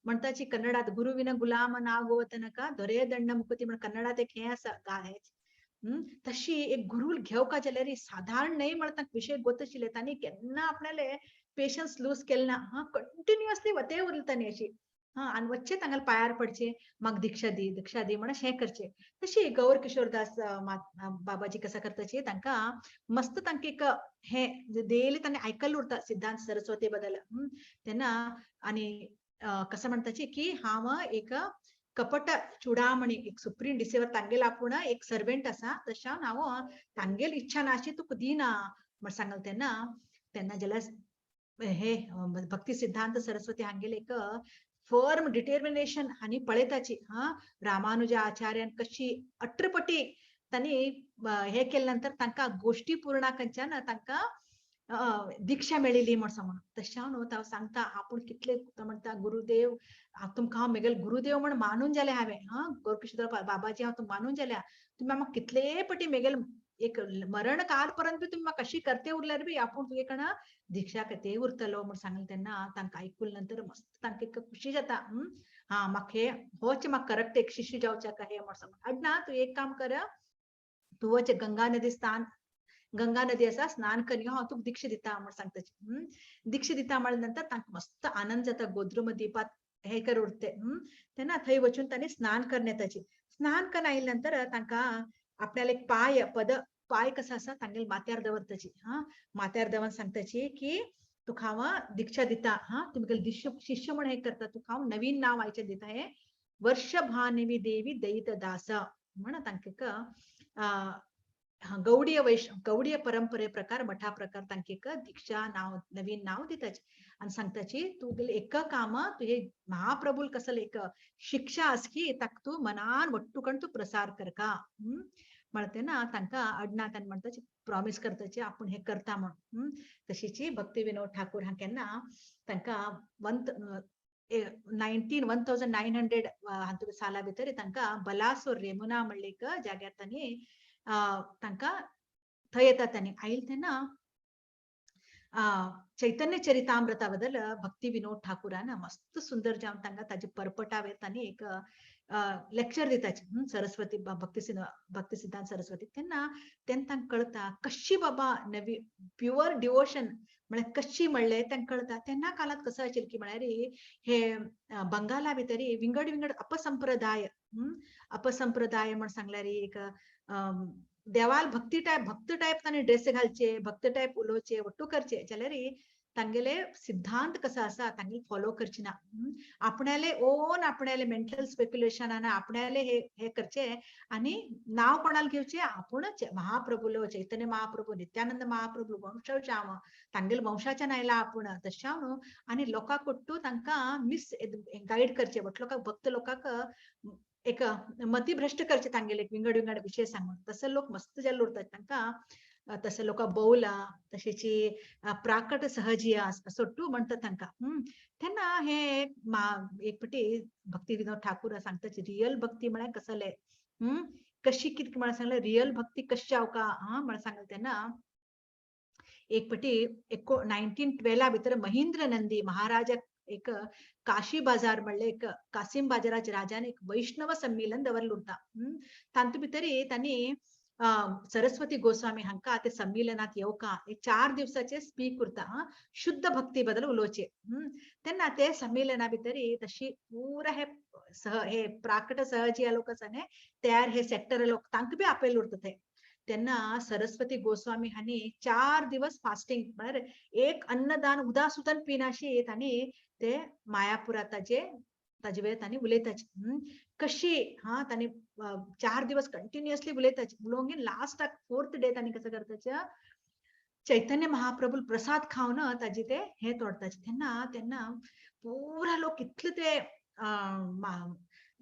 म्हणटाची कन्नडात गुरुविन गुलाम नागोवतनका दೊರೆ ದಂಡ मुकुती म्हण कन्नडात एक हें आसा गा हें. तशी एक गुरु घेवका जाल्यार साधारण न्हय म्हण तांकां विशय गोत आशिल्ले, तांणी केन्ना आपणाले पेशन्स लूज केले ना. हा कंटिन्युअसली वते उरले तांणी अशी. हा आनी वच्चे तांगेले पांयार पडचे म्हाका दीक्षा दी दीक्षा दी म्हण अशें करचे. तशी गौर किशोर दास बाबाजी कसा करताची तांकां मस्त तांकां एक हे डेली तांणी आयकल्लें उरता सिद्धांत सरस्वती बद्दल. तेन्ना आनी कसं म्हणटाची की हांव एक कपट चुडामणी एक सुप्रीम डिसेवर तांगेल आपूण एक सर्वेंट आसा, तशें हांव तांगेल इच्छा ना अशी तुका दिना म्हण सांगलें. तेन्ना तेन्ना जाल्यार हे भक्ती सिद्धांत सरस्वती हांगेल एक फर्म डिटर्मिनेशन आनी पळयताची. हा रामानुजा आचार्यान कशी अट्रपटी तांणी हे केले नंतर तांकां गोष्टी पूर्णा कंच्यान तांकां दीक्षा मेळिल्ली म्हण सांगून. तशें न्हू हांव सांगता आपूण कितले म्हणटा गुरुदेव तुमकां हांव मेगेले गुरुदेव म्हण मानून जालें हांवें. हा गोरकिशोर बाबाजी हांव तुमकां मानून जाल्या, तुमी म्हाका कितले पटी मेगेले एक मरण काल पर्यंत बी तुमी म्हाका कशी करते उरल्यार बी आपूण तुगे कडन दीक्षा करते उरतलो म्हण सांगलें. तेन्ना तांकां आयकून नंतर मस्त तांकां एक खुशी जाता. हा म्हाका हे होच म्हाका करेक्ट एक शिष्य जावच्याक हे म्हण सांगून. अडना तूं एक काम कर, तूं वच गंगा नदी स्थान, गंगा नदी आसा स्नान कर यो, हांव तुका दीक्षा दिता म्हण सांगता. दीक्षा दिता म्हळ्या नंतर तांकां मस्त आनंद जाता. गोद्रुम दीपात हे कर उरते. तेन्ना थंय वचून तांणी स्नान करणे ताची. स्नान करून आयले नंतर तांकां आपल्याला एक पाय पद पाय कसा आसा तांगेले माथ्यार दवरताची. हा माथ्यार दवर सांगताची की तुका हांव दीक्षा दिता, हा तुमगेले शिष्य म्हण हे करता, तुका हांव नवीन नांव आयचें दिता, हे वर्षभानवी देवी दयित दास म्हण तांकां गौडीय वैष्णव गौडीय परंपरे प्रकार मठा प्रकार तांकां दीक्षा नाव नवीन नाव दिताची. आनी सांगताची तूं गेले एक काम तुजे महाप्रभूल कसले एक शिक्षा आसकी ताका तूं मनान वट्टूकण तूं प्रसार करका म्हणते ना. तांकां अडना तांणी म्हणटाची प्रॉमिस करताची आपूण हे करता म्हण. तशीची भक्ती विनोद ठाकूर हा केन्ना तांकां 1900 हातूंत साला भितर तांकां बलासोर रेमुना म्हणले एक जाग्यार तांणी तांकां थंय येता. तांणी आयल तेन्ना चैतन्य चरितामृता बद्दल भक्ती विनोद ठाकूरान मस्त सुंदर जावन तांकां ताजे परपटावेर तांणी एक लेक्चर दिताची सरस्वती भक्ती सिद्धांत सरस्वती. तेन्ना तेन्ना तांकां कळता कशी बाबा नवी प्युअर डिवोशन म्हळ्यार कशी म्हणलें तांकां कळता. तेन्ना काळांत कसो आशिल्लें की म्हळ्यार हे बंगाला भितर विंगड विंगड अपसंप्रदाय अपसंप्रदाय म्हण सांगल्यार एक देवाल भक्ती टायप भक्त टायप तांणी ड्रेस घालचे, भक्त टायप उलोवचे, वट्टू करचे जाल्यार तांगेले सिद्धांत कसो आसा तांगेले फॉलो करचे ना. आपणाले ओन आपणाले मेंटल स्पेक्युलेशन आनी आपणाले हे हे करचे आनी नांव कोणाक घेवचे आपूण महाप्रभूलो चैतन्य महाप्रभू नित्यानंद महाप्रभू वंशज हांव तांगेले वंशाच्यान आयला आपूण तशें न्हू. आनी लोकांक वट्टू तांकां मिस गायड करचे, वट्ट लोकांक भक्त लोकांक एक मतिभ्रष्ट करचे तांगेले विंगड विंगड विशय सांगून. तसो लोक मस्त जाल्ले उरतात. तांकां तशें लोकां बौला तशेंची प्राकट सहजिया असो म्हणटा तांकां. तेन्ना हे एक पटी भक्ती विनोद ठाकूर सांगता रियल भक्ती म्हळ्यार कसले, कशी कितें म्हळ्यार सांगलें रियल भक्ती कशी जावका हा म्हळ्यार सांगलें. तेन्ना एक पटी 1912 भितर महेंद्र नंदी महाराजा एक काशी बाजार म्हणले एक कासिम बाजाराच्या राजान एक वैष्णव संमेलन दवरलं उरता. तातूंत भितरी तांणी सरस्वती गोस्वामी हांका ते संमेलनात येवका एक 4 दिवसाचे स्पीक उरता शुद्ध भक्ती बद्दल उलोवचे. तेन्ना ते संमेलना भितरी तशी पुरा हे सह हे प्राकट सहजिया लोक आसा न्ही तयार हे सेक्टर लोक तांकां बी आपयले उरता ते. तेन्ना सरस्वती गोस्वामी हांणी 4 दिवस फास्टिंग म्हळ्यार एक अन्नदान उदा सुद्दां पिनाशी तांणी ते मायापुरा ताजे ताजे वेळ तांणी उलयताचे कशी हा तांणी 4 दिवस कंटिन्युअसली उलयताचे. उलोवंक लास्टाक 4th day तांणी कसं करताचे चैतन्य महाप्रभू प्रसाद खावन ताजे ते हे तोडताचे. तेन्ना तेन्ना पुरा लोक इतले ते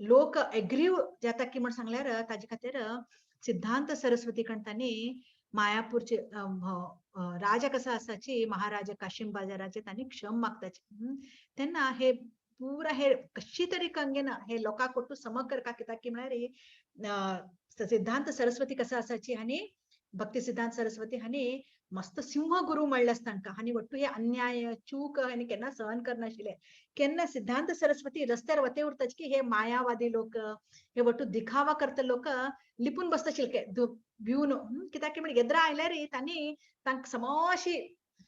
लोक एग्रीव जाता की म्हण सांगल्यार ताजे खातीर सिद्धांत सरस्वती तांणी मायापूरचे राजा कसा आसाची महाराजा काशिम बाजाराचे तांणी क्षम मागताचे. तेन्ना हे पुरा हे कशी तरी कंगेना हे लोकांक कोटू सम करका कित्याक की म्हळ्यार सिद्धांत सरस्वती कसा आसाची आनी भक्ती सिद्धांत सरस्वती हांणी मस्त सिंह गुरु म्हणलें तांकां आनी वट्टू हे अन्याय चूक आनी केन्ना सहन करनाशिल्ले. केन्ना सिद्धांत सरस्वती रस्त्यार वते उरताचे की हे मायावादी लोक हे वट्टू दिखावा करता लोक लिपून बसता भिवन कित्याक की म्हणजे येद्रा आयल्यार तांणी तांकां समशी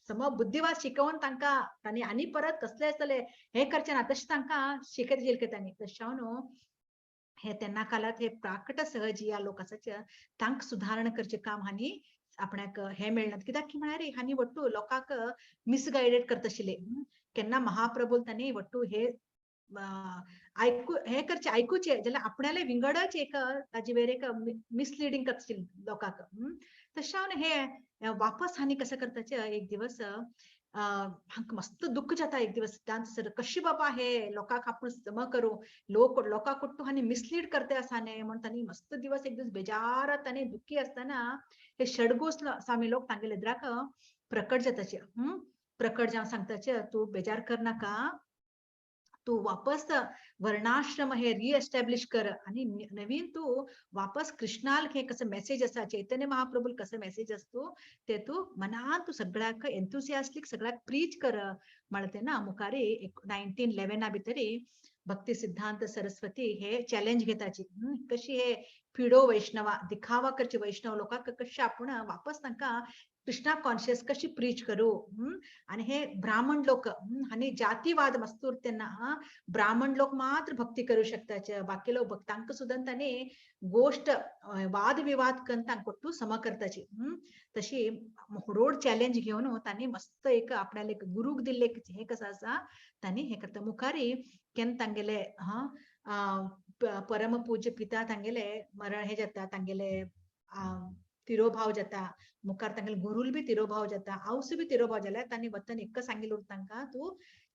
सम बुद्धिवाद शिकोवन तांकां तांणी आनी परत कसले आसतले हे करचे ना तशें तांकां शिकयत शिकयत तांणी. तशें न्हू हे तेन्ना कालात हे प्राकट सहजिया लोक आसाचे तांकां सुधारणा करचें काम हांणी आपणाक हे मेळना कित्याक की म्हळ्यार हांणी वट्टू लोकांक मिसगायडेड करता आशिल्ले. केन्ना महाप्रभू तांणी वट्टू हे आयकू हे करचे आयकुचे जाल्यार आपणाले विंगडच एक ताजे वयर एक मिसलिडींग करता आशिल्ले लोकांक. तशें हे वापस हांणी कसं करताचे एक दिवस हांकां मस्त दुःख जाता एक दिवस सिद्धांत सर कशी बाबा हे लोकांक आपूण सम करूं लोक लोकांक कोट्टू हांणी मिसलीड करते आसा न्ही म्हण तांणी मस्त दिवस एक दीस बेजारात तांणी दुखी आसतना हे षडगोस स्वामी लोक तांगेले एद्राक प्रकट जाताचे. प्रकट जावन सांगताचे तूं बेजार करनाका, तू वापस वर्णाश्रम हे रिएस्टॅब्लिश कर आणि नवीन तू वापस कृष्णाल हे कसं मेसेज आसा चैतन्य महाप्रभू कसं मेसेज असतो ते तू मनान तू सगळ्याक एन्थुसियास्टिक सगळ्याक प्रीच कर म्हणते ना. मुखारी 1911 भितरी भक्ती सिद्धांत सरस्वती हे चॅलेंज घेताची कशी हे फिडो वैष्णवा दिखावा करचे वैष्णव लोकांक कशी आपण वापस तांकां कृष्णा कॉन्शियस कशी प्रीच करू. आणि हे ब्राह्मण लोक आणि जातीवाद मस्तूर त्यांना ब्राह्मण लोक मात्र भक्ती करू शकतात बाकी लोक भक्तांक सुद्धा तांणी गोष्ट वादविवाद करून तांकां सम करताची. तशी रोड चॅलेंज घेवन तांणी मस्त एक आपल्याला एक गुरूक दिल्ले हे कसं आसा तांणी हे करता. मुखारी केन्ना तांगेले हा परमपूज्य पिता तांगेले मरण हे जाता तांगेले तिरोभाव जाता मुखार तांगेले गुरूल बी तिरोभाव जाता आवस बी तिरोभाव जाल्यार तांणी वतन एक सांगिल्लें उरता तांकां तूं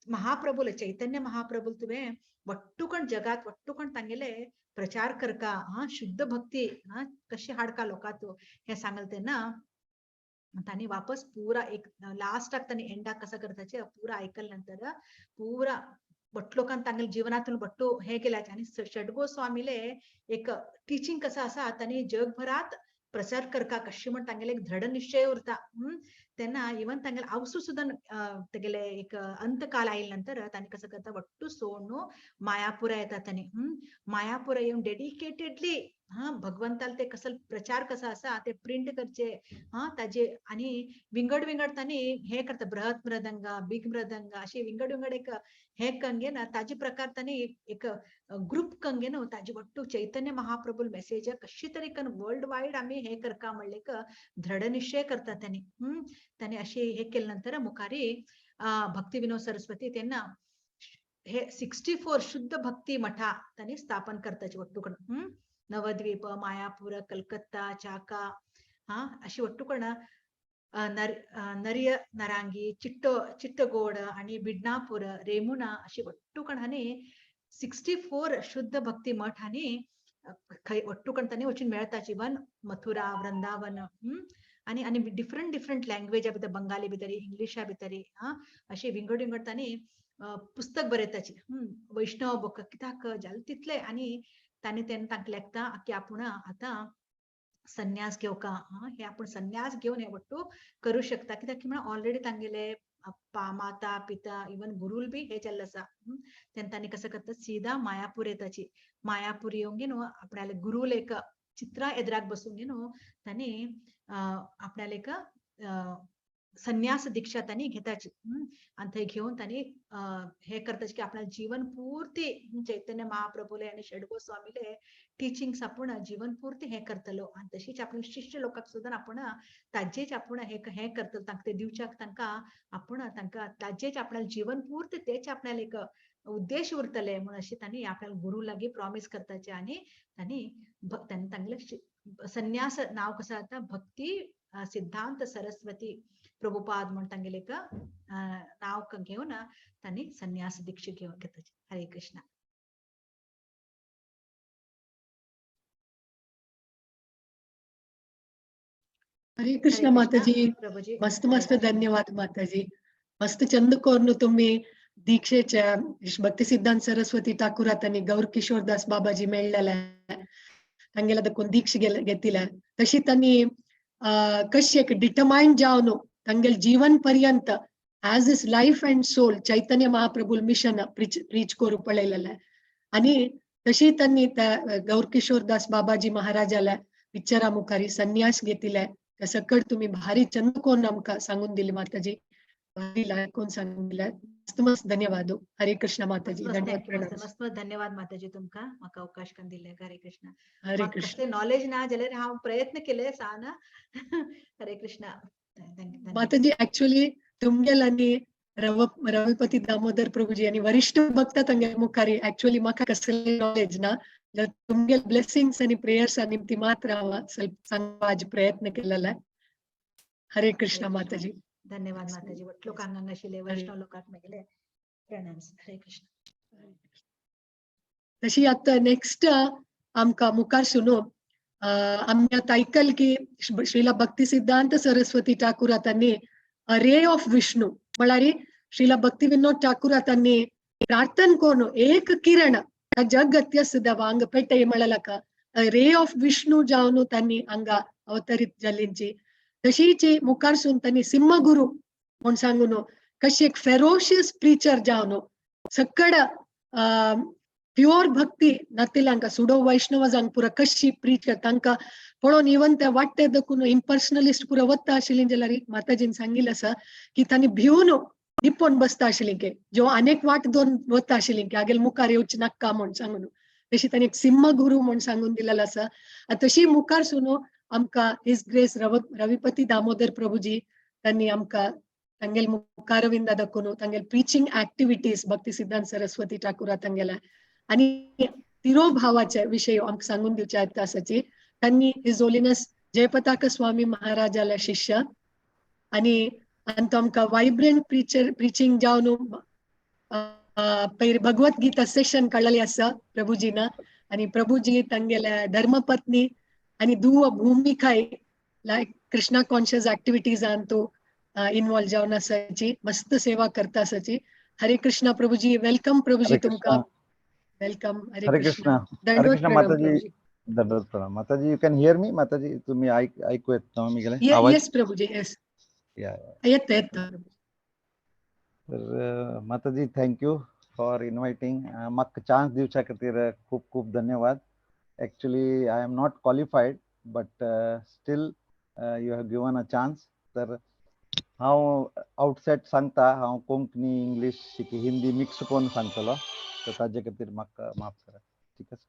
महाप्रभूल चैतन्य महाप्रभूल तुवें वट्टुकण जगात वट्टुकण तांगेले प्रचार करका हा शुद्ध भक्ती हा कशी हाडका लोकां तूं हें सांगलें. तेन्ना तांणी वापस पुरा एक लास्टाक तांणी एंडाक कसं करताचे पुरा आयकले नंतर पुरा भट लोकांनी तांगेले जीवनातून भट्टू हे केल्याचे आणि षडगो स्वामीले एक टिचिंग कसं आसा तांणी जगभरात प्रचार करका कशी म्हण तांगेले एक दृढ निश्चय उरता. तेन्ना इवन तांगेले आवसू सुद्दां तेगेले एक अंतकाल आयले नंतर तांणी कसं करता वट्टू सोडून मायापुरा येता तांणी. मायापुरा येवन डेडिकेटेडली हा भगवंताल ते कसं प्रचार कसा आसा ते प्रिंट करचे हा ताजे आणि विंगड विंगड तांणी हे करता बृहत मृदंगा बिग मृदंगा अशी विंगड विंगड एक हे कंगे ना ताजे प्रकार तांणी एक ग्रुप कंगे न्हू ताजे वट्टू चैतन्य महाप्रभू मेसेज कशी तरी कन वर्ल्ड वायड आमी हे करका म्हणले एक दृढ निश्चय करता तांणी. तांणी अशी हे केले नंतर मुखारी भक्ती विनोद सरस्वती तेन्ना हे 64 शुद्ध भक्ती मठा तांणी स्थापन करताचे वट्टूकण. नवद्वीप मायापूर कलकत्ता चाका हा अशी वट्टूकण नरिय नरांगी चिट्टगोड आणि बिडनापूर रेमुणा अशी वट्टूकण हांणी 64 शुद्ध भक्ती मठ हांणी वट्टूकण तांणी वचून मेळताची. वन मथुरा वृंदावन आनी आनी डिफरंट डिफरंट लँग्वेजा भितर, बंगाली भितर, इंग्लिशा भितर, अशें विंगड विंगड तांणी पुस्तक बरयताची. वैष्णव बुक कित्याक जालें तितलें. आनी तांणी तेन्ना तांकां लेखता की आपूण आतां संन्यास घेवका, हे आपूण संन्यास घेवन हे वट्टू करूं शकता, कित्याक की म्हणल्यार ऑलरेडी तांगेले माता पिता इवन गुरुल बी हे जाल्ले आसा. तेन्ना तांणी कसं करता, सीधा मायापूर येताची. मायापूर येवन न्हू आपणाले गुरुल एक चित्रा एदराक बसून न्हू तांणी आपणाले एक संन्यास दीक्षा तांणी घेताची. आनी थंय घेवन तांणी हे करताची की आपणाले जीवन पूर्ती चैतन्य महाप्रभुले आनी षड्गोस्वामीले टिचिंग्स आपूण जीवन पूर्ती हे करतलो. आनी तशीच आपण शिष्य लोकांक सुद्दां आपूण ताजेच आपूण हे हे करतलो, तांकां ते दिवच्याक तांकां आपूण तांकां ताजेच आपणाले जीवन पूर्ती तेच आपणाले एक उद्देश उरतले म्हूण अशें तांणी आपल्या गुरू लागीं प्रॉमीस करताचे. आनी तांणी तांणी तांगेले संन्यास नांव कसो जाता, भक्ती सिद्धांत सरस्वती प्रभुपाद म्हूण तांगेले एक नांव घेवन तांणी संन्यास दीक्षा घेवन घेताचे. हरे कृष्ण. हरे कृष्ण माताजी, प्रभुजी मस्त मस्त धन्यवाद माताजी. मस्त चंद कोरून तुम्ही दीक्षेच्या भक्ती सिद्धांत सरस्वती ठाकूरात आणि गौर किशोर दास बाबाजी मेळ्ळेले, तांगेले दखून दीक्षा घेतिले. तशी तांणी कशी एक डिटर्माइंड जावन तांगेले जीवन पर्यंत as is life and soul Chaitanya महाप्रभुल mission preach करू पळयलेले. आनी तशी तांणी त्या गौर किशोर दास बाबाजी महाराजाला पिक्चरा मुखारी संन्यास घेतिले. त्या सकट तुम्ही भारी चंद कोण आमकां सांगून दिली माताजी, भारी लायक कोण सांगून दिले. मस्त मस्त धन्यवाद. हरे कृष्ण माताजी. धन्यवाद प्रणाम. मस्त मस्त धन्यवाद माताजी, तुमकां म्हाका अवकाश करून दिले. हरे कृष्ण. हरे कृष्ण. नॉलेज ना जाल्यार हांव प्रयत्न केले सान. हरे कृष्ण माताजी. ऍक्च्युअली तुमगेल आनी रविपती दामोदर प्रभुजी आनी वरिष्ठ भक्त तांगे मुखारी ऍक्च्युअली म्हाका कसले नॉलेज ना, तुमगेल ब्लेसिंग्स आनी प्रेयर्स निमित्ती मात्र हांव ಸ್ವಲ್ಪ सांगपाक प्रयत्न केलेला. हरे कृष्ण माताजी. धन्यवाद माताजी. वट लोकांक हांगा आशिल्ले वैष्णव लोकांक मेगेले प्रणाम. हरे कृष्ण. तशी आतां नेक्स्ट आमकां मुखार सुनो आमी आतां आयकल की श्रीला भक्ती सिद्धांत सरस्वती ठाकूर तांणी रे ऑफ विष्णू म्हळ्यार श्रीला भक्ती विनोद ठाकूर तांणी प्रार्थन करून एक किरण जग सुद्धा हांगा पेटय म्हळ्याक रे ऑफ विष्णू जावन तांणी हांगा अवतरीत जाल्लींची. तशीच मुखार सून तांणी सिंहगुरू म्हूण सांगून कशी एक फेरोशियस प्रिचर जावन सकड प्युअर भक्ती नातिल्यांका सुडो वैष्णवजांक पुरा कशी प्रीच तांकां पळोवन इवन त्या वाट्टे दखून इम्पर्सनलिस्ट पुरा वता आशिल्ली जाल्यार माताजीन सांगिल्लें आसा की तांणी भिवन निपोवन बसता आशिल्ली की जो अनेक वाट दोन वता आशिल्ली की हागेल मुखार येवची नाका म्हूण सांगून. तशी तांणी एक सिंहगुरू म्हूण सांगून दिलेलो आसा. तशी मुखार सून आमकां his grace Ravipati Damodar Prabhuji तांणी आमकां तांगेल मुखारविंदा दाखोवन तांगेल प्रिचींग ऍक्टिविटीज भक्ती सिद्धांत सरस्वती ठाकूरा तांगेल्या आनी तिरोभावाचे विशय आमकां सांगून दिवचे आसाची. तांणी his holiness Jayapataka स्वामी महाराजाला शिष्य आनी तो आमकां वायब्रंट प्रिचींग जावन पयर भगवत गीता सेशन काडलेली आसा प्रभुजीना. आनी प्रभुजी तांगेल्या धर्मपत्नी आनी दुव भूमिकाय लायक कृष्णा कॉन्शियस ऍक्टिविटीजान तो इन्वॉल्व जावन आसाची, मस्त सेवा करता आसाची. हरे कृष्णा प्रभुजी. Welcome Prabhuji, तुमकां welcome. Hare Krishna. Hare Krishna Mataji. दंडवत प्रणाम माताजी. You can hear me Mataji? तुम्ही ऐकू येत ना मी गेले? येस प्रभुजी, येस येत येत. तर माताजी thank you for inviting. म्हाका चान्स दिवच्या खातीर खूब खूब धन्यवाद. Actually I am not qualified but still you have given a chance. तर हांव आउटसेट सांगता, हांव कोंकणी इंग्लीश हिंदी मिक्स करून सांगतलो, तर ताजे खातीर म्हाका माफ करा. ठीक आसा.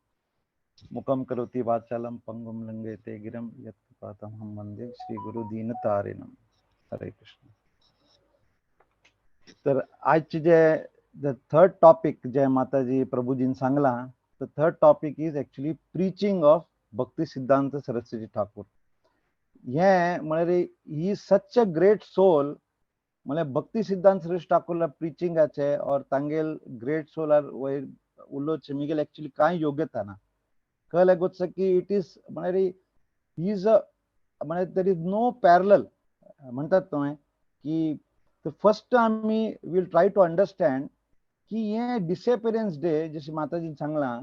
मुखम करोति वाचालं पंगुम लंघयते गिरं यत्कृपातमहं वंदे श्री गुरु दीनतारिणम. हरे कृष्ण. तर आजचे जे the third topic जे माताजी प्रभुजीन सांगला, the third topic is actually preaching of Bhakti Siddhanta Saraswati Thakur. हे म्हळ्यार he such a great soul. म्हळ्यार भक्ती सिद्धांत सरस्वती ठाकूरला प्रिचिंगाचे और तांगेल ग्रेट सोलार वयर उलोवचें मिगेल एक्चुअली कांय योग्यता ना. कळ्ळें गोत्सा की it is म्हळ्यार he is a म्हणजे there is no parallel म्हणतात तुवें की. फर्स्ट आमी will try to understand की हे डिसएपिरन्स डे, जशी माताजीन सांगलां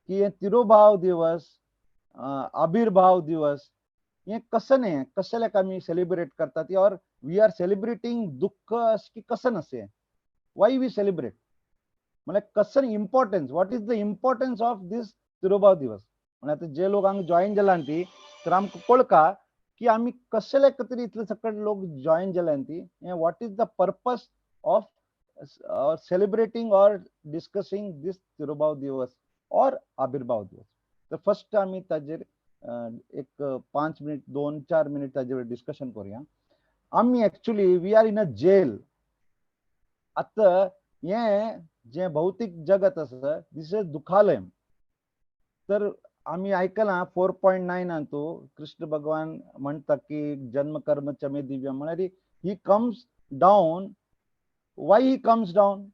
की हे तिरोभाव दिवस, आविर्भाव दिवस, हे कसं न्ही, कसल्याक आमी सेलिब्रेट करतात और we are celebrating दुःख की कसं नसे, why we celebrate, म्हळ्यार कसं importance, what is the importance of this तिरोभाव दिवस. म्हणजे आता जे लोक हांगा जॉईन जाला ती, तर आमकां कळका की आमी कसल्या तरी इतले सकट लोक जॉईन जाल्यान ती, what is the purpose of celebrating or discussing this तिरोभाव दिवस और आविर्भाव दिवस. तर फर्स्ट आमी ताजेर एक 5 मिनिट, 2-4 मिनिट ताजेर डिस्कशन करूया. आमी actually we are in a jail. आतां हें जें भौतीक जगत आसा, this is दुखालय. तर आमी आयकलां, 4.9 तूं कृष्ण भगवान म्हणटा की जन्म कर्म च मे दिव्यम, म्हळ्यार he comes down. Why he comes down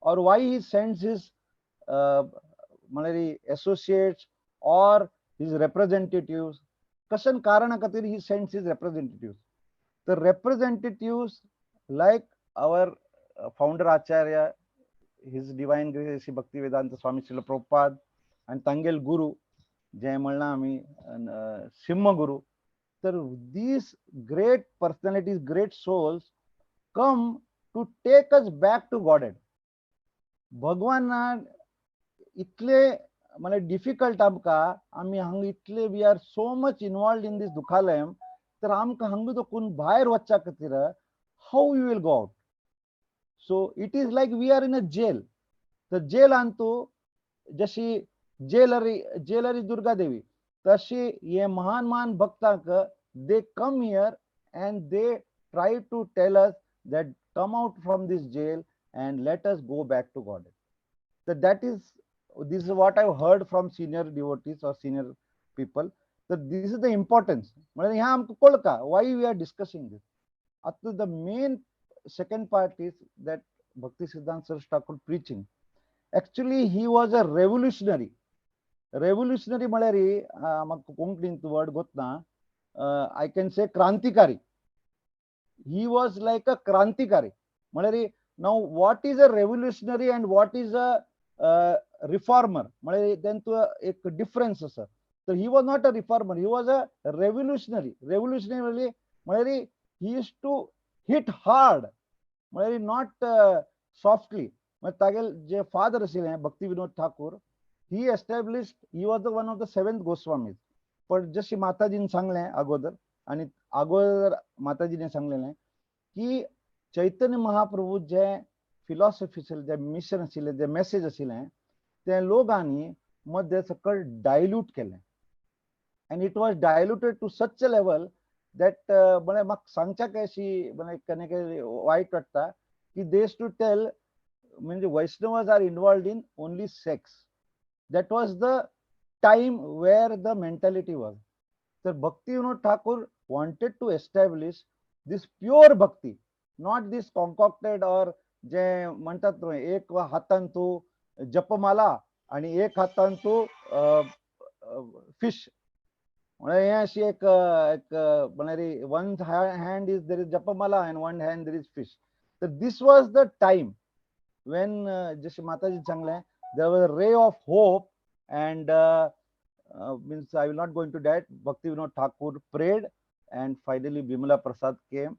or why he sends his म्हळ्यार associates or his representatives? Kishan कारणा खातीर he sends his representatives? The representatives like our founder Acharya, His Divine Grace Shri Bhakti Vedanta Swami Srila Prabhupada, आणि तांगेल गुरु जे म्हणलां आमी सिंह गुरु, तर these great personalities, great souls come to take us back to Godhead. भगवान इतले म्हणजे difficult आमकां, आमी हांगा इतले, we are so much involved in this दुखालयम, तर आमकां हांगा दोकून भायर वचच्या खातीर how you will go out? So it is like we are in a jail. तर जेलान तूं जशी जेलरी, जेलरी दुर्गा देवी, तशी हे महान महान भक्तांक they come here and they try to tell us that come out from this jail and let us go back to God. So that is, this is what I've heard from senior devotees or senior people. So this is the importance. म्हणजे ह्या आमकां कळका why we are discussing this. आता the main second part is that Bhakti Siddhanta Saraswati Thakur preaching. Actually, he was a revolutionary. Revolutionary म्हळ्यार म्हाका कोंकणींत word गोतना, I can say क्रांतिकारी. He was like a क्रांतिकारी. म्हळ्यार now what is a revolutionary and what is a reformer, म्हळ्यार तेंचो एक difference आसा. तर he was not a reformer, he was a revolutionary. Revolutionary म्हळ्यार he used to hit hard, म्हळ्यार not softly. तागेल जे फादर आशिल्ले भक्ती विनोद Thakur, he established, he was the one of the seventh Goswamis. पण जशी माताजीन सांगलें अगोदर आणि अगोदर माताजीने सांगलेलें की चैतन्य महाप्रभू जे फिलॉसॉफी आशिल्लें, जे मिशन आशिल्लें, जे मेसेज आशिल्लें, ते लोकांनी मध्ये सकळ डायल्यूट केलें and it was diluted to such a level that म्हळ्यार म्हाका सांगच्याक अशी म्हळ्यार केन्ना केन्ना वायट वाटता की दे टू टेल म्हणजे Vaishnavas are involved in only sex. That was the time where the mentality was. तर Bhakti Vinod Thakur wanted to establish this pure bhakti, not this concocted or जे म्हणतात न्हय, एक हातान तूं जपमाला आणि एक हातान तूं फिश. म्हळ्यार हें अशी एक एक म्हळ्यार one hand is there is japamala and one hand there is fish. तर this was the time when, जशें माताजी सांगलें, there was a ray of hope and means I will not go into that. Bhakti Vinod Thakur prayed and finally Bimala Prasad came.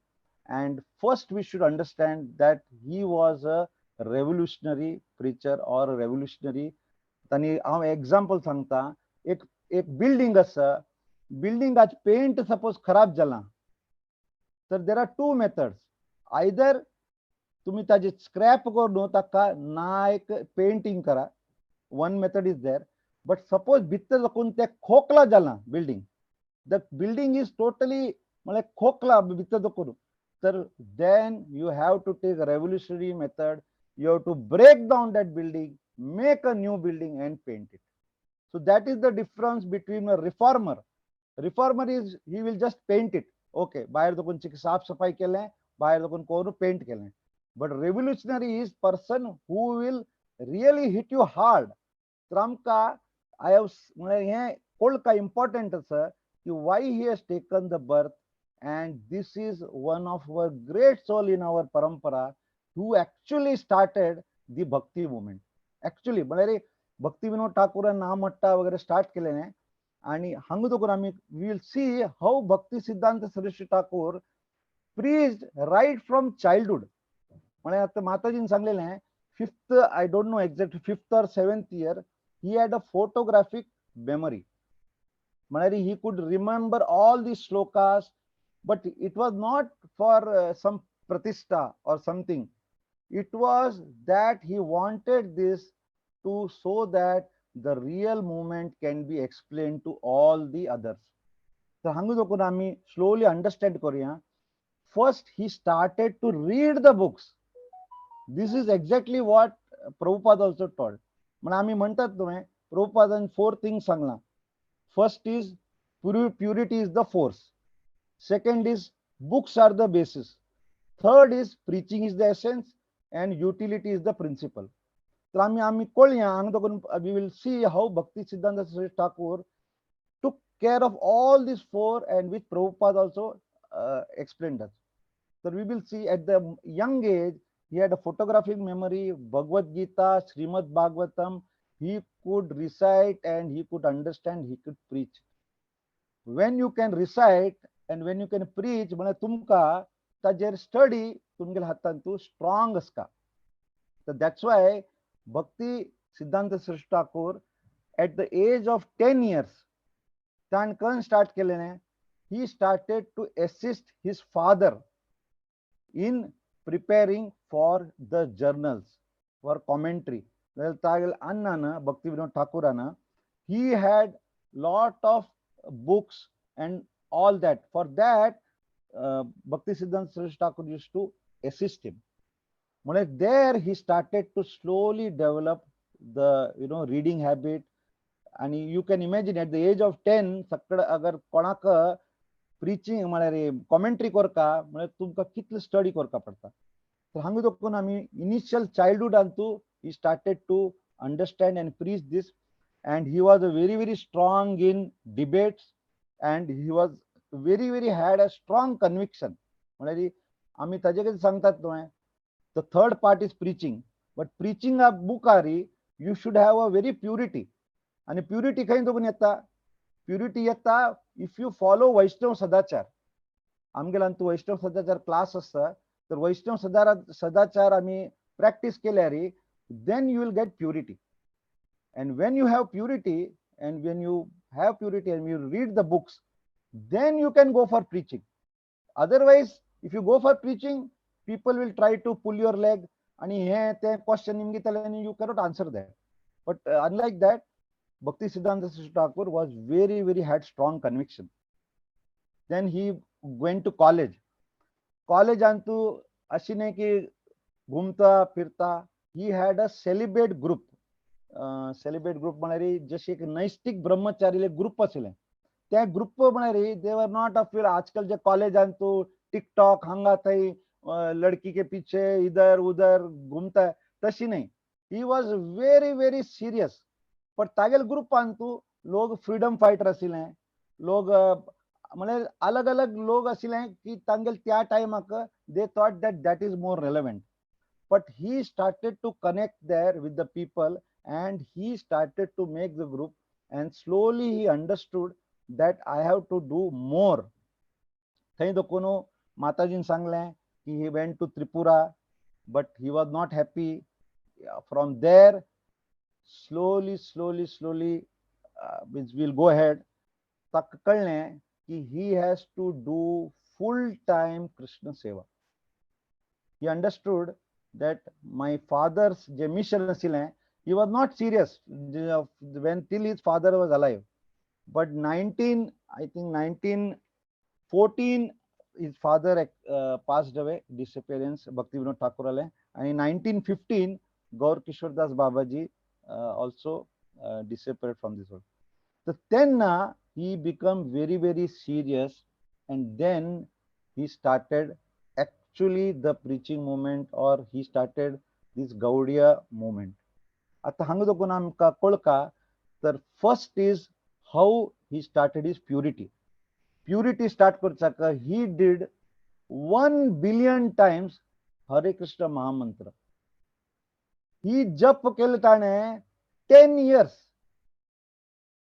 And first we should understand that he was a revolutionary preacher or a revolutionary. तांणी हांव example सांगता, एक एक building आसा, बिल्डिंगाच paint suppose खराब जाला, तर there are two methods. Either तुम्ही ताजे स्क्रॅप करून ताका ना एक पेंटिंग करा, one method is there. But suppose भितर दाखोवन ते खोकला जाला building, the building is totally म्हळ्यार खोकला भितर दाखोवन, तर then you have to take revolutionary method. You have to break down that building, make a new building and paint it. So that is the difference between a reformer. Reformer is he will just paint it, okay, बाहेर दाखोवन साफसफाई केलें, बाहेर दाखोवन करून paint केलें. But revolutionary is person who will really hit you hard. तर आमकां I have म्हळ्यार हें कोळका इम्पॉर्टंट आसा. की why he has taken the birth, and this is one of our great soul in our parampara who actually started the Bhakti movement. Actually म्हळ्यार भक्ती विनोद ठाकूरान नामहट्टा वगैरे start केलें आणि हांगा दखून आमी will see how Bhakti Siddhanta Saraswati Thakur preached right from childhood. म्हळ्यार आतां माताजीन सांगलेलें, fifth, I don't know exact, fifth or seventh year he had a photographic memory. म्हळ्यार he could remember all the shlokas, but it was not for some pratishtha or something. It was that he wanted this to so that the real movement can be explained to all the others. तर हांगा देखून आमी slowly understand करूया. First he started to read the books. This is exactly what Prabhupada also taught. म्हणून आमी म्हणतात तुवें प्रभुपादान four things सांगला. First is purity is the force, second is books are the basis, third is preaching is the essence, and utility is the principle. तर आमी आमी कळया हांगा देखून we will see how Bhakti Siddhanta Saraswati Thakur took care of all these four and which Prabhupada also explained us. So we will see at the young age, he had a photographic memory, Bhagavad Gita, Srimad Bhagavatam, he could recite and he could understand, he could preach. When you can recite and when you can preach, म्हळ्यार तुमकां ताजेर study तुमगेल्या हातान तूं strong आसता. So that's why Bhakti Siddhanta Saraswati Thakur at the age of 10 years ताण कन start केलें, he started to assist his father in preparing for the journals, for commentary. तागेल अण्णान Bhakti Vinod ठाकूरान he had lot of books and all that. For that, Bhakti Siddhanta Saraswati Thakur used to assist him. म्हणजे there he started to slowly develop the reading habit. आणि you can imagine at the age of 10 सगळं अगर कोणाक प्रिचिंग म्हळ्यार commentary करता म्हळ्यार तुमकां कितले स्टडी करपा पडटा. तर हांगा देखून आमी इनिशियल चायल्डहुडान तूं he started to understand and preach this, and he was a very very strong in debates, and he was very very had a strong conviction. म्हळ्यार आमी ताजे कडेन सांगतात न्हय, the third part is preaching, but preaching a बुकारी you should have a very purity. आणि purity खंय देखून येता? प्युरिटी येता if you follow वैष्णव सदाचार. आमगेल्यान तूं वैष्णव सदाचार क्लास आसता, तर वैष्णव सदाचार आमी प्रॅक्टीस केल्यार then you will get purity. And when you have purity and when you have purity and you read the books, then you can go for preaching. Otherwise, if you go for preaching, people will try to pull your leg आणि हे ते question निमगितले आनी you cannot answer that. But unlike that, Bhakti Siddhanta Thakur was very very had strong conviction. Then he went to college. कॉलेजान तूं अशी न्ही की घुमता फिरता, he had a celibate group. Celibate group म्हळ्यार जशे एक नैष्टिक ब्रह्मचारीले ग्रुप आशिल्ले. त्या ग्रुप म्हळ्यार they were not of आजकाल जे कॉलेजान तूं टिकटॉक हांगा थंय लड़की के पीछे इधर उधर घुमता, तशी न्ही. He was very very serious. पण तागेल ग्रुपान तूं लोक फ्रीडम फायटर आशिल्ले, लोक म्हळ्यार अलग अलग लोक आशिल्ले की तांगेल त्या टायमाक they thought that that is more relevant. But he started to connect there with the people and he started to make the group, and slowly he understood that I have to do more. थंय देखून माताजीन सांगलें की he went to Tripura, but he was not happy. From there, slowly slowly slowly, which will go ahead, ताका कळ्ळें की he has to do full time Krishna seva. He understood that my father's J mission आशिल्लें, he was not serious when till his father was alive. But 19, I think 1914, his father passed away, disappearance, Bhakti Vinod Thakur आले आणि 1915 Gaur Kishore Das Babaji also disappeared from this world. So तेन्ना he become very very serious, and then he started actually the preaching movement, or he started this Gaudiya movement. आता हांगा देखून आमकां कळका तर first is how he started his purity. Purity start करच्याक he did 1 billion times Hare Krishna mahamantra. ही जप केले ताणें 10 years.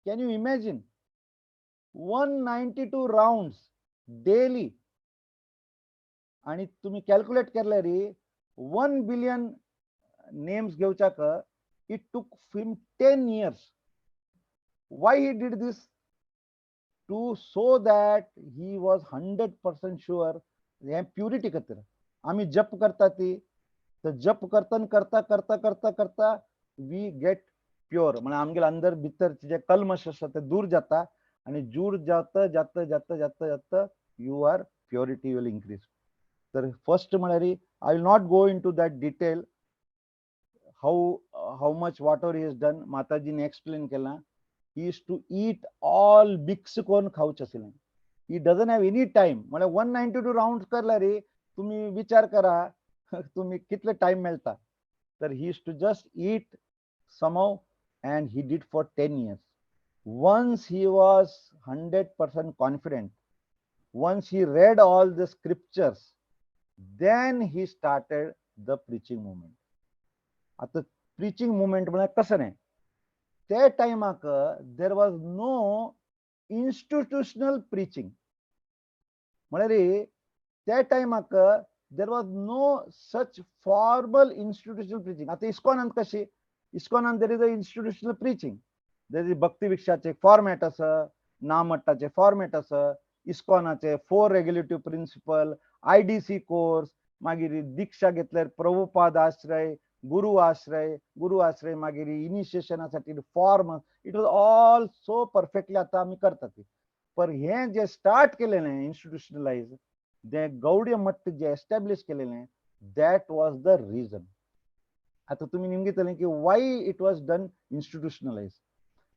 Can you imagine? 192 round daily. आणि तुम्ही कॅल्क्युलेट केल्यार 1 बिलियन नेम्स घेवच्याक it took him 10 years. Why he did this? To so that he was 100% sure. हे purity खातीर आमी जप करता ती, तर जप करतना करता करता करता करता we get pure. म्हळ्यार आमगेले अंदर भितर जे कल्मश आसा ते दूर जाता आणि दूर जाता जाता जाता जाता जाता your purity will increase. तर फर्स्ट म्हळ्यार I will not go into that detail, how much whatever is done. माताजीने explain केला. He used to eat all mix करून खावचे आशिल्लें. He doesn't have any time. म्हळ्यार 192 राउंड करल्यार रे तुम्ही विचार करा, तुम्ही कितले टाइम मेळटा. तर he used to just eat somehow, and he did for 10 years. Once he was 100% confident, once he read all the scriptures, then he started the preaching movement. आता preaching movement म्हळ्यार कसं न्ही, त्या टायमाक there was no institutional preaching. म्हळ्यार त्या टायमाक there was no such formal institutional preaching. आता इस्कॉनांत कशी, इस्कॉनांत there is a institutional preaching. There is भक्ती वृक्षाचे फॉर्मॅट आसा, नामट्टाचे फॉर्मॅट आसा, इस्कॉनाचे four regulative principle, IDC course, मागीर दीक्षा घेतल्यार प्रभुपाद आश्रय, गुरु आश्रय, गुरु आश्रय, मागीर इनिशिएशनासाठी form. It was all so perfectly. आता आमी करतात ती. पर हे जे स्टार्ट केलेलें इन्स्टिट्युशनलायज, जे गौडीय मठ जे एस्टॅब्लिश केलेलें, that was the reason. आता तुम्ही निमगितले की why it was done institutionalize.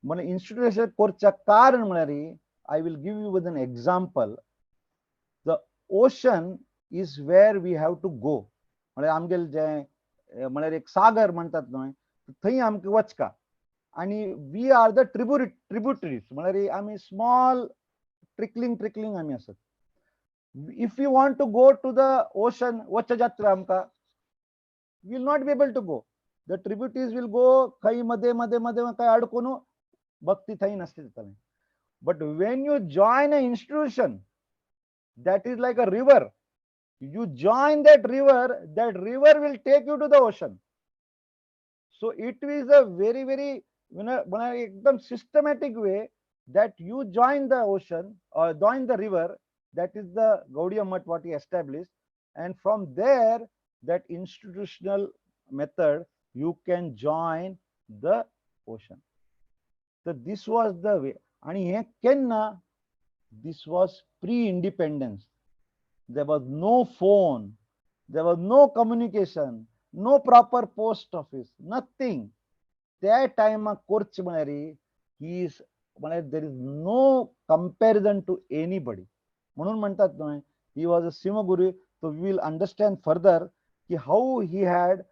म्हणजे इन्स्टिट्युशन करच्या कारण म्हळ्यार I will give you with an example. The ocean is where we have to go. म्हळ्यार आमगेले जे म्हळ्यार एक सागर म्हणतात न्हय, थंय आमकां वचका आणि we are the tributaries. म्हळ्यार आमी स्मॉल ट्रिकलिंग ट्रिकलिंग आमी आसत. If you want to go to the ocean, वचच्या जात्रा आमकां will not be able to go. The tributaries will go खंय मध्ये मध्ये मध्ये काय अडकून भक्ती थंय नसते जातले. But when you join a institution, that is like a river. You join that river, that river will take you to the ocean. So it is a very very एकदम systematic way that you join the ocean or join the river. That is the Gaudiya Math what he established, and from there, that institutional method, you can join the ocean. So this was the way. आणि हे केन्ना? This was pre independence. There was no phone, there was no communication, no proper post office, nothing. त्या टायमाक करचे म्हळ्यार he is म्हळ्यार there is no comparison to anybody. म्हणून म्हणतात न्हय, he was a Simhaguru. So we will understand further की how he had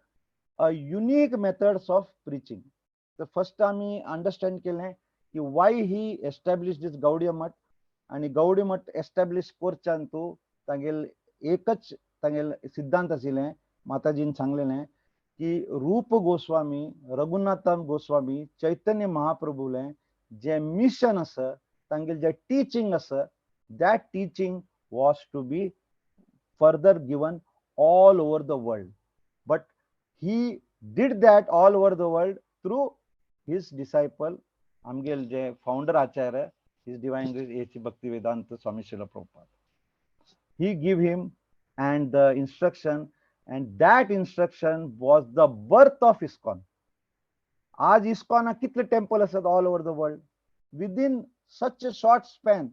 a unique methods of preaching. तर फर्स्ट आम्ही अंडरस्टँड केलें की why he establish this Gaudiya Math. आणि गौडीय मठ एस्टॅब्लिश करच्यान तूं तागेल एकच तागेल सिद्धांत आशिल्लें. माताजीन सांगलेलें की रूप गोस्वामी, रघुनाथ गोस्वामी, चैतन्य महाप्रभूलें जे मिशन आसा, तांगेल जे टिचींग आसा, that teaching was to be further given all over the world. But he did that all over the world through his disciple, आमगेल J founder Acharya, His Divine Grace A.C. Bhakti Vedanta Swami Srila Prabhupada. He give him and the instruction, and that instruction was the birth of ISKCON. आज ISKCON कितले temple आसात all over the world. Within such a short span,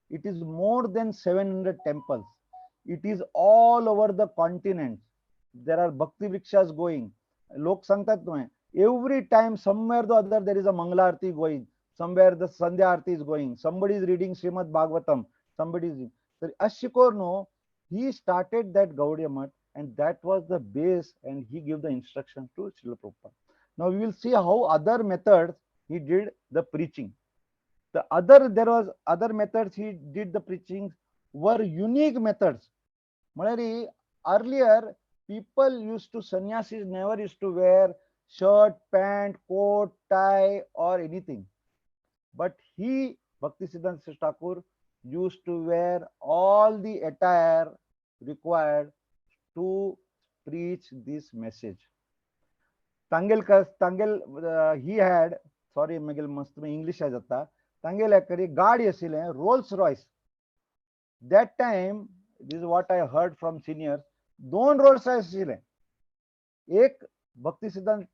it is more than 700 temples. It is all over the continent. There are bhakti vrikshas going. लोक सांगतात न्हय, every time somewhere the other there is a mangala arati going somewhere, the sandhya arati is going, somebody is reading Srimad Bhagavatam, somebody is. तर अशी करून he started that Gaudiya Math, and that was the base, and he gave the instructions to Srila Prabhupada. Now we will see how other methods he did the preaching. The other, there was other methods he did the preaching were unique methods. म्हळ्यार earlier people used to, sannyasis never used to wear shirt, pant, coat, tie or anything, but he, Bhakti Siddhanta Thakur, used to wear all the attire required to preach this message. तांगेल तांगेल he had, sorry, मागीर मस्त English जाता. तांगेल कडेन गाडी आशिल्लें Rolls Royce. That time, this what I heard from senior, दोन Rolls Royce आशिल्ले, एक भक्ती सिद्धांत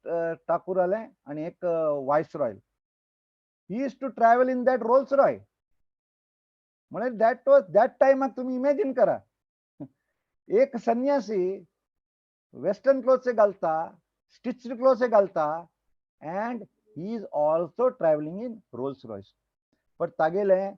ठाकूरालें आनी एक viceroy. He used to travel in that Rolls Royce. म्हळ्यार that was that टायमाक तुमी इमॅजीन करा, एक संन्यासी वेस्टर्न क्लोथ्स घालता, स्टिच्ड क्लोथ्स घालता, and he is also travelling in Rolls Royce. But तागेले,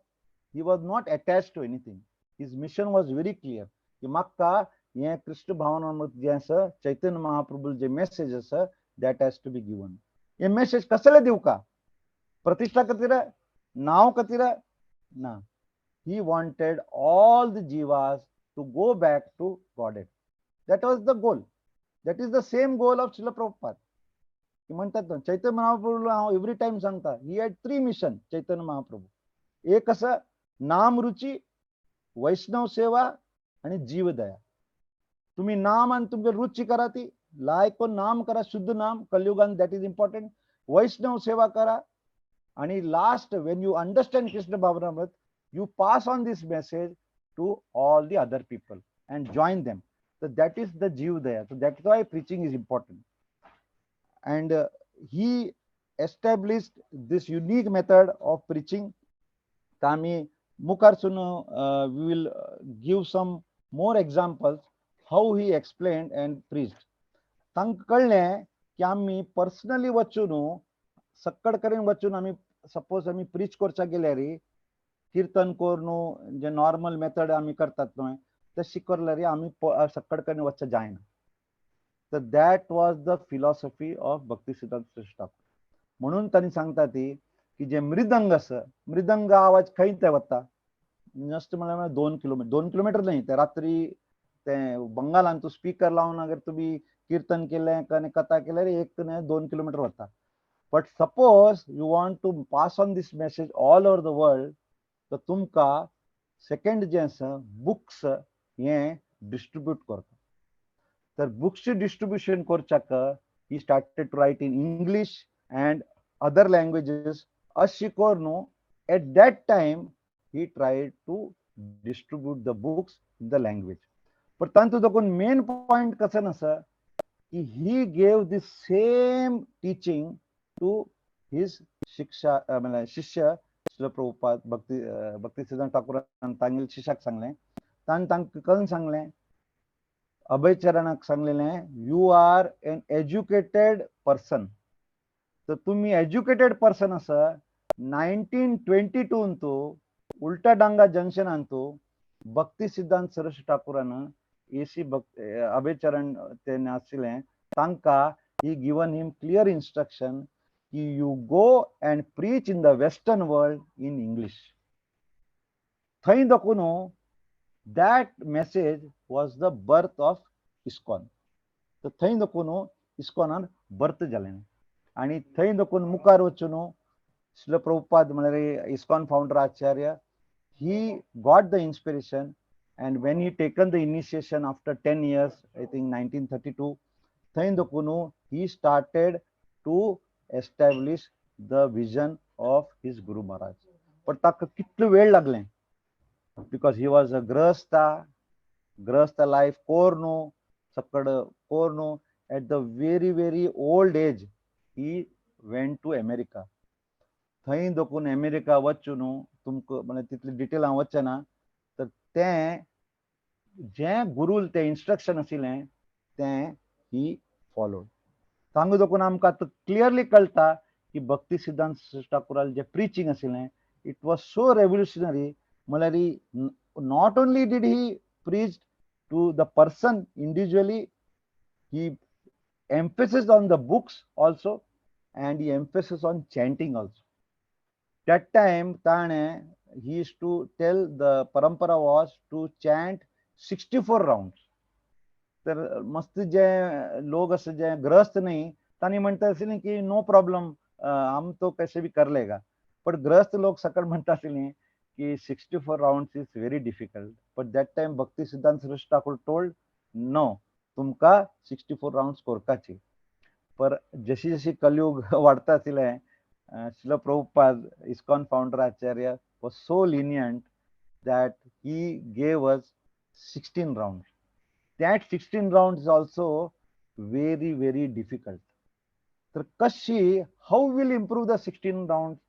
he was not attach to anything. His mission was very clear की म्हाका हें कृष्ण भावनामृत जें आसा, चैतन्य महाप्रभू जे मेसेज आसा, that has to be given. हे मेसेज कसले दिवका? प्रतिष्ठा खातीर, नांव खातीर ना. He wanted all the jivas to go back to Godhead. That was the goal. That is the same goal of Srila Prabhupada. म्हणतात ना, चैतन्य महाप्रभू हांव एवरी टायम सांगता, he had three mission Chaitanya Mahaprabhu. एक आसा नाम रुची, वैष्णव सेवा आणि जीवदया. तुम्ही नाम आणि तुमचे रुची करा, ती लायक नाम करा, शुद्ध नाम, कलयुगान that is important. वैष्णव सेवा करा आणि last, when you understand Krishna Bhavanamrita, you pass on this message to all the other people and join them. So that is the Jeev Daya. So that's why preaching is important. And he established this unique method of preaching. आमी मुखारसून we will give some more examples how he explained and preached. तांकां कळ्ळें की आमी personally वचून, सक्कड कडेन वचून, आमी सपोज आमी प्रीच करच्याक गेल्यार, कीर्तन करून जे नॉर्मल मेथड आमी करतात न्हय, तशी करल्यार आमी सक्कड कडेन वचचें जायना. तर that was the philosophy of Bhakti Siddhanta Thakur. म्हणून तांणी सांगता ती की जे मृदंग आसा, मृदंग आवाज खंय ते वता? जस्ट म्हळ्यार 2 किलोमिटर, 2 किलोमिटर न्हय, ते रात्री ते बंगालान तूं स्पीकर लावन अगर तुमी कीर्तन केलें आनी कथा केल्यार एक न्हय 2 किलोमिटर वता. But suppose you want to pass on this message all over the world, तर तुमकां सेकंड जें आसा, बुक्स हे डिस्ट्रीब्यूट करता. तर बुक्सचे डिस्ट्रीब्युशन करच्याक he started to write in English and other languages. अशी करून at that time he tried to distribute the books in the language. पण तांतूत देखून मेन पॉयंट कसं आसा की he gave the same teaching to his शिक्षा, म्हळ्यार शिष्य श्रील प्रभुपाद. भक्ती भक्ती सिद्धांत ठाकूरान तांगेले शिष्याक सांगलें, ताणें तांकां करून सांगलें, अभयचरणाक सांगलेलें, you are an educated person. तर तुम्ही एज्युकेटेड पर्सन आसा. 1922 तू उल्टाडांगा जंक्शनान तू भक्ती सिद्धांत सरस्वती ठाकूरान एसी भक्त अभयचरण ते आशिल्लें, तांकां he given him clear instruction की you go and preach in the western world in English. थंय दाखोवन that message was the birth of ISKCON. तर थंय दाखोवन इस्कॉनान बर्थ जालें आनी थंय दाखोवन मुखार वचून श्रील प्रभुपाद म्हळ्यार ISKCON founder Acharya, he got the inspiration, and when he taken the initiation after 10 years, I think 1932, थंय दाखोवन he started to establish the vision of his Guru Maharaj. पण ताका कितलो वेळ लागलें, because he was a grihastha, grihastha life कोर्नु, सकड कोर्नु, at the very very old age he went to America. थंय दोकून America वचून तुमकां म्हणजे तितली डिटेल हांव वचना, तर तें जें गुरूल तें इन्स्ट्रक्शन आशिल्लें तें ही फॉलोड. तांगू दोकून आमकां आतां क्लियरली कळटा की भक्ती सिद्धांत ठाकुराल जें प्रिचींग आशिल्लें, it was so revolutionary. म्हळ्यार not only did he preach to the person individually, he emphasis on the books also and he emphasis on chanting also. That time ताणें he used to tell, the parampara was to chant 64 rounds. तर मस्त जे लोक आसा, जे गृहस्थ नाही, तांणी म्हणटा आशिल्लें की नो प्रॉब्लम, हम तो कैसे भी कर लेगा. पण गृहस्थ लोक सकळ म्हणटा आशिल्लें की 64 rounds is very difficult. But that time Bhakti Siddhanta Saraswati Thakur told, no, तुमकां 64 राउंड्स करपाची. पर जशी जशी कलयुग वाढता आशिल्लें, Srila Prabhupada, ISKCON founder Acharya, was so lenient that he gave us 16 rounds. That 16 rounds is also very, very difficult. तर कशी, how will improve the 16 rounds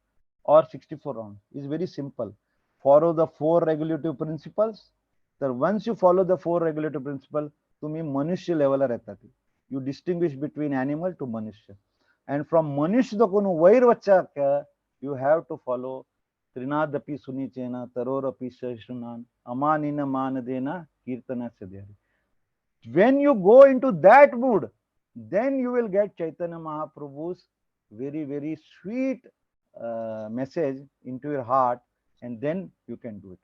or 64 rounds is very simple. Follow the four regulative principles. तर once you follow the four regulative principle, तुम्ही मनुष्य लेवलार येतात. You distinguish between animal to मनुष्य. And from मनुष्य दोकून वयर वच्चाक you have to follow तृणादपि सुनीचेन तरोरपि सहिष्णुना अमानिन मानदेन कीर्तनस्य देहरि. When you go into that mood, then you will get Chaitanya Mahaprabhu's very, very sweet message into your heart and then you can do it.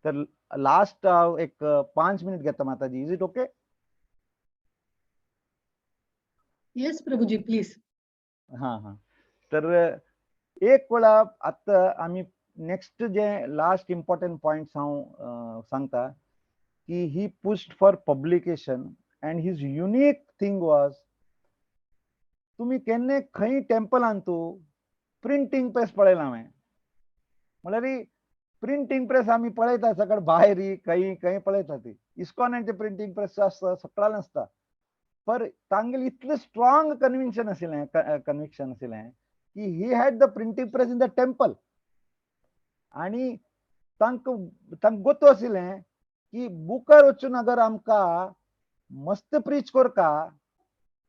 तर last एक 5 minute घेता माताजी, is it okay? Yes Prabhuji, please. हा हा, तर एक वेळा आता आमी नेक्स्ट जे लास्ट इम्पॉर्टंट पॉइंट्स हांव सांगता की he pushed for publication and his unique thing was, तुमी केन्ना खंय टेम्पलान तूं प्रिंटींग प्रेस पळयला हांवें? म्हळ्यार प्रिंटींग प्रेस आमी पळयता सगळे भायर, खंय खंय पळयता ती. इस्कॉनाचे प्रिंटींग प्रेस आसता, सगळ्यान आसता. पर तांगेले इतलें स्ट्रॉंग कन्विक्शन आशिल्लें, कन्विक्शन आशिल्लें की he had the printing press in the temple. आणि तांकां तांकां गोतो आशिल्लें की बुकार वचून अगर आमकां मस्त प्रीच करका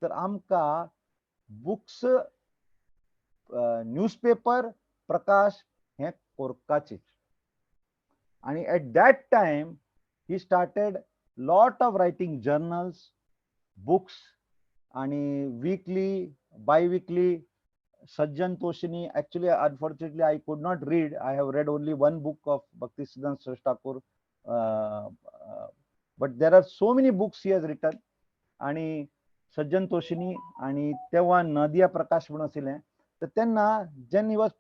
तर आमकां बुक्स, न्यूजपेपर प्रकाश हे कोरकाचीच. आणि at that time he started lot of writing journals, books आणि weekly, bye weekly Sajjan Toshini. Actually, unfortunately, I could not read. I have read only one book of Bhakti Siddhanta Saraswati Thakur. But there are so many books he has written. आणि सज्जन तोशिनी आणि तेव्हा नदिया प्रकाश म्हणून आशिल्लें. तर तेन्ना जेन्ना he was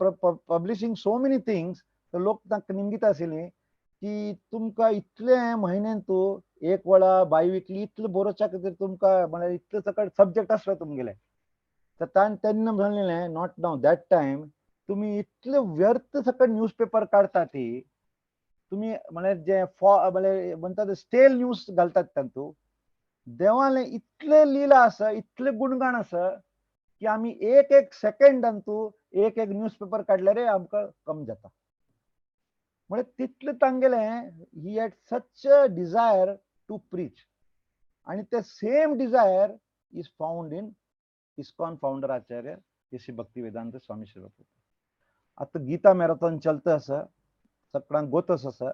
publishing so many things, तर लोक तांकां निमगिता आशिल्ली की तुमकां इतले म्हयन्यान तूं एक वेळा बाय विकली इतलें बरोवच्या खातीर तुमकां म्हळ्यार इतले सकट सब्जेक्ट आसलो तुमगेले. तर ताणें तेन्ना म्हणलेलें, not now, that time, तुमी इतले व्यर्थ सकट न्यूज पेपर काडटा ती तुमी, म्हळ्यार जे फॉ म्हळ्यार म्हणटा स्टेल न्यूज घालतात तातूंत. देवाले इतले लिला आसा, इतले गुणगाण आसा की आमी एक एक सेकंडान तूं एक एक न्यूज पेपर काडल्यार आमकां कम जाता. म्हळ्यार तितलें तांगेलें, he had such a desire to preach. आणि ते same desire is found in ISKCON founder Acharya Shri Bhakti Vedanta Swami Srila. आता गीता मॅरेथॉन चलता आसा, सगळ्यांक गोतस आसा.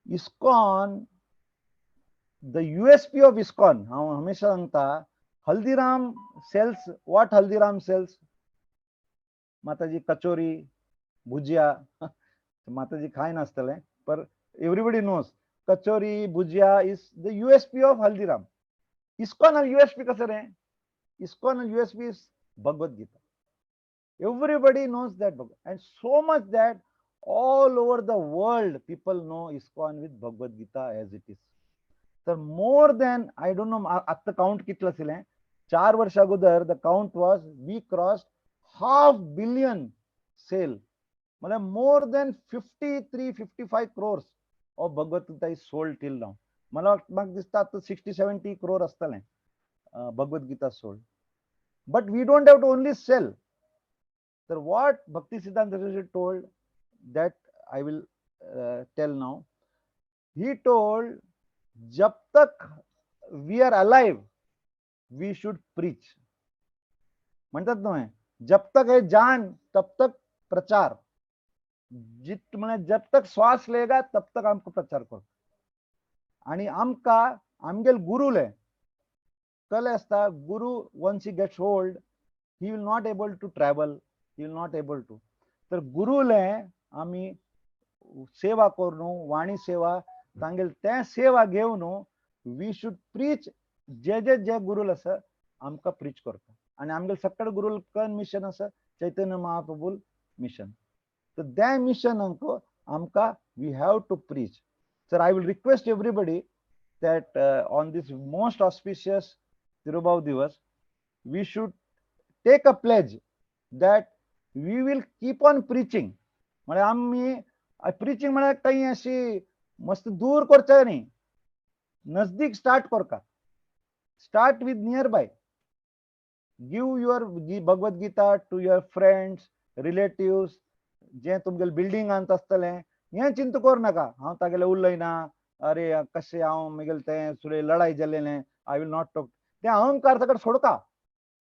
ISKCON, the USP of ISKCON हांव हमेशा सांगता, Haldiram sells what? Haldiram sells, Mataji, kachori, bhujia. माताजी खाय नासतले, पर everybody knows kachori bhujia is the USP of Haldiram. ISKCON USP कसं रे? ISKCON USP is Bhagavad Gita. Everybody knows that, and so much that all over the world people know ISKCON with Bhagavad Gita as it is. तर more than, I don't know आता count कितलं असेल, 4 वर्ष अगोदर the count was we cross half billion sale. म्हणजे more than 53-55 crores of Bhagavad Gita is sold till now. मला म्हाका दिसता आतां 60-70 क्रोर आसतलें Bhagavad Gita sold. But we don't have to only sell. तर what Bhakti Siddhanta told, that I will tell now. He told, जब तक we are alive, we should preach. म्हणतात न्हय, जब तक है जान तब तक प्रचार. जित म्हळ्यार जब तक श्वास लेगा तब तक आमकां प्रचार कर. आणि आमकां आमगेल गुरुले कले आसता, गुरु once he gets old, he will not able to travel, he will not able to. तर गुरुले आमी सेवा करून, वाणी सेवा तांगेले तें सेवा घेवन we should preach. जे जे जे गुरुल आसा आमकां प्रीच करता आनी आमगेले सक्कड गुरुल कन मिशन आसा, चैतन्य महाप्रभूल मिशन. तर त्या मिशनाक आमकां we have to preach. Sir, I will request everybody that on this most auspicious Tirobhava Divas, we should take a pledge that we will keep on preaching. म्हळ्यार आमी प्रिचींग म्हळ्यार काही अशी मस्त दूर करचे न्ही, नजदीक स्टार्ट करका. Start with near by. Give your Bhagavad Gita to your friends, relatives. जे तुमगेले बिल्डिंगांत आसतलें, हें चिंता करूं नाका, हांव तागेलें उलयना, अरे कशें हांव मागीर तें सुरे लढाई जालेलें, I will not talk. तें अहंकार ताका सोडका.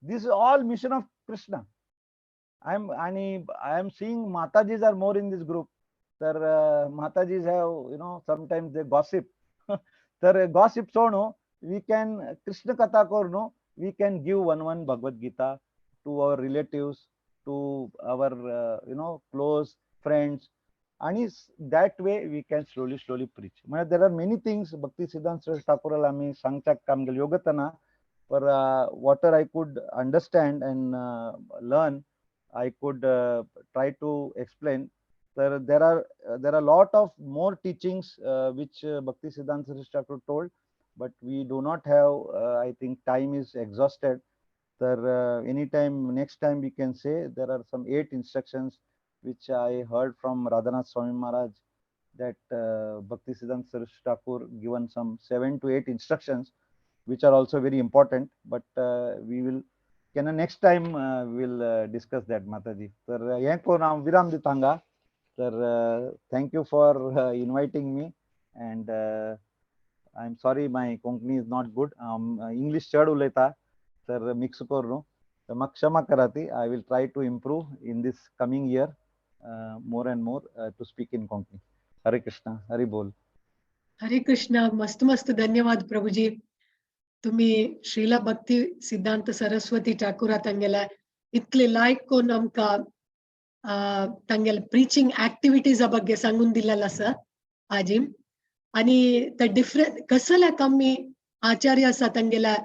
This is all mission of Krishna. I am आनी I am seeing Matajis are more in this group. तर Matajis have sometimes they gossip. तर गॉसिप सोडू, we can Krishna कथा करून we can give one one Bhagavad Gita to our relatives, to our close friends आणि that way we can slowly slowly preach. म्हणजे there are many things भक्ती सिद्धांत ठाकूराला आमी सांगच्याक काम केलें योगतना, पर whatever I could understand and learn, I could try to explain. तर there are lot of more teachings which Bhakti Siddhanta Saraswati Thakur told, but we do not have, I think time is exhausted. तर anytime next time we can say there are some 8 instructions which I heard from Radhanath Swami Maharaj, that Bhakti Siddhanta Saraswati Thakur given some 7 to 8 instructions which are also very important, but we will can next time we will discuss that, Mataji. तर हें करून हांव विराम दिता हांगा. तर thank you for inviting me and I am sorry my Konkani is not good. English चड उलयता, तर मिक्स करून, तर म्हाका क्षमा करा ती. I will try to improve in this coming year more and more to speak in Konkani. Hare Krishna, Hari बोल. हरे कृष्ण. मस्त मस्त धन्यवाद प्रभुजी. तुम्ही श्रीला भक्ती सिद्धांत सरस्वती ठाकुरा तांगेल्या इतले लायक कोण आमकां तांगेले प्रिचिंग ऍक्टिव्हिटीजा ಬಗ್ಗೆ सांगून दिलेलं आसा आजी. आणि ते डिफरंट कसल्याक आमी आचार्य आसा तांगेल्या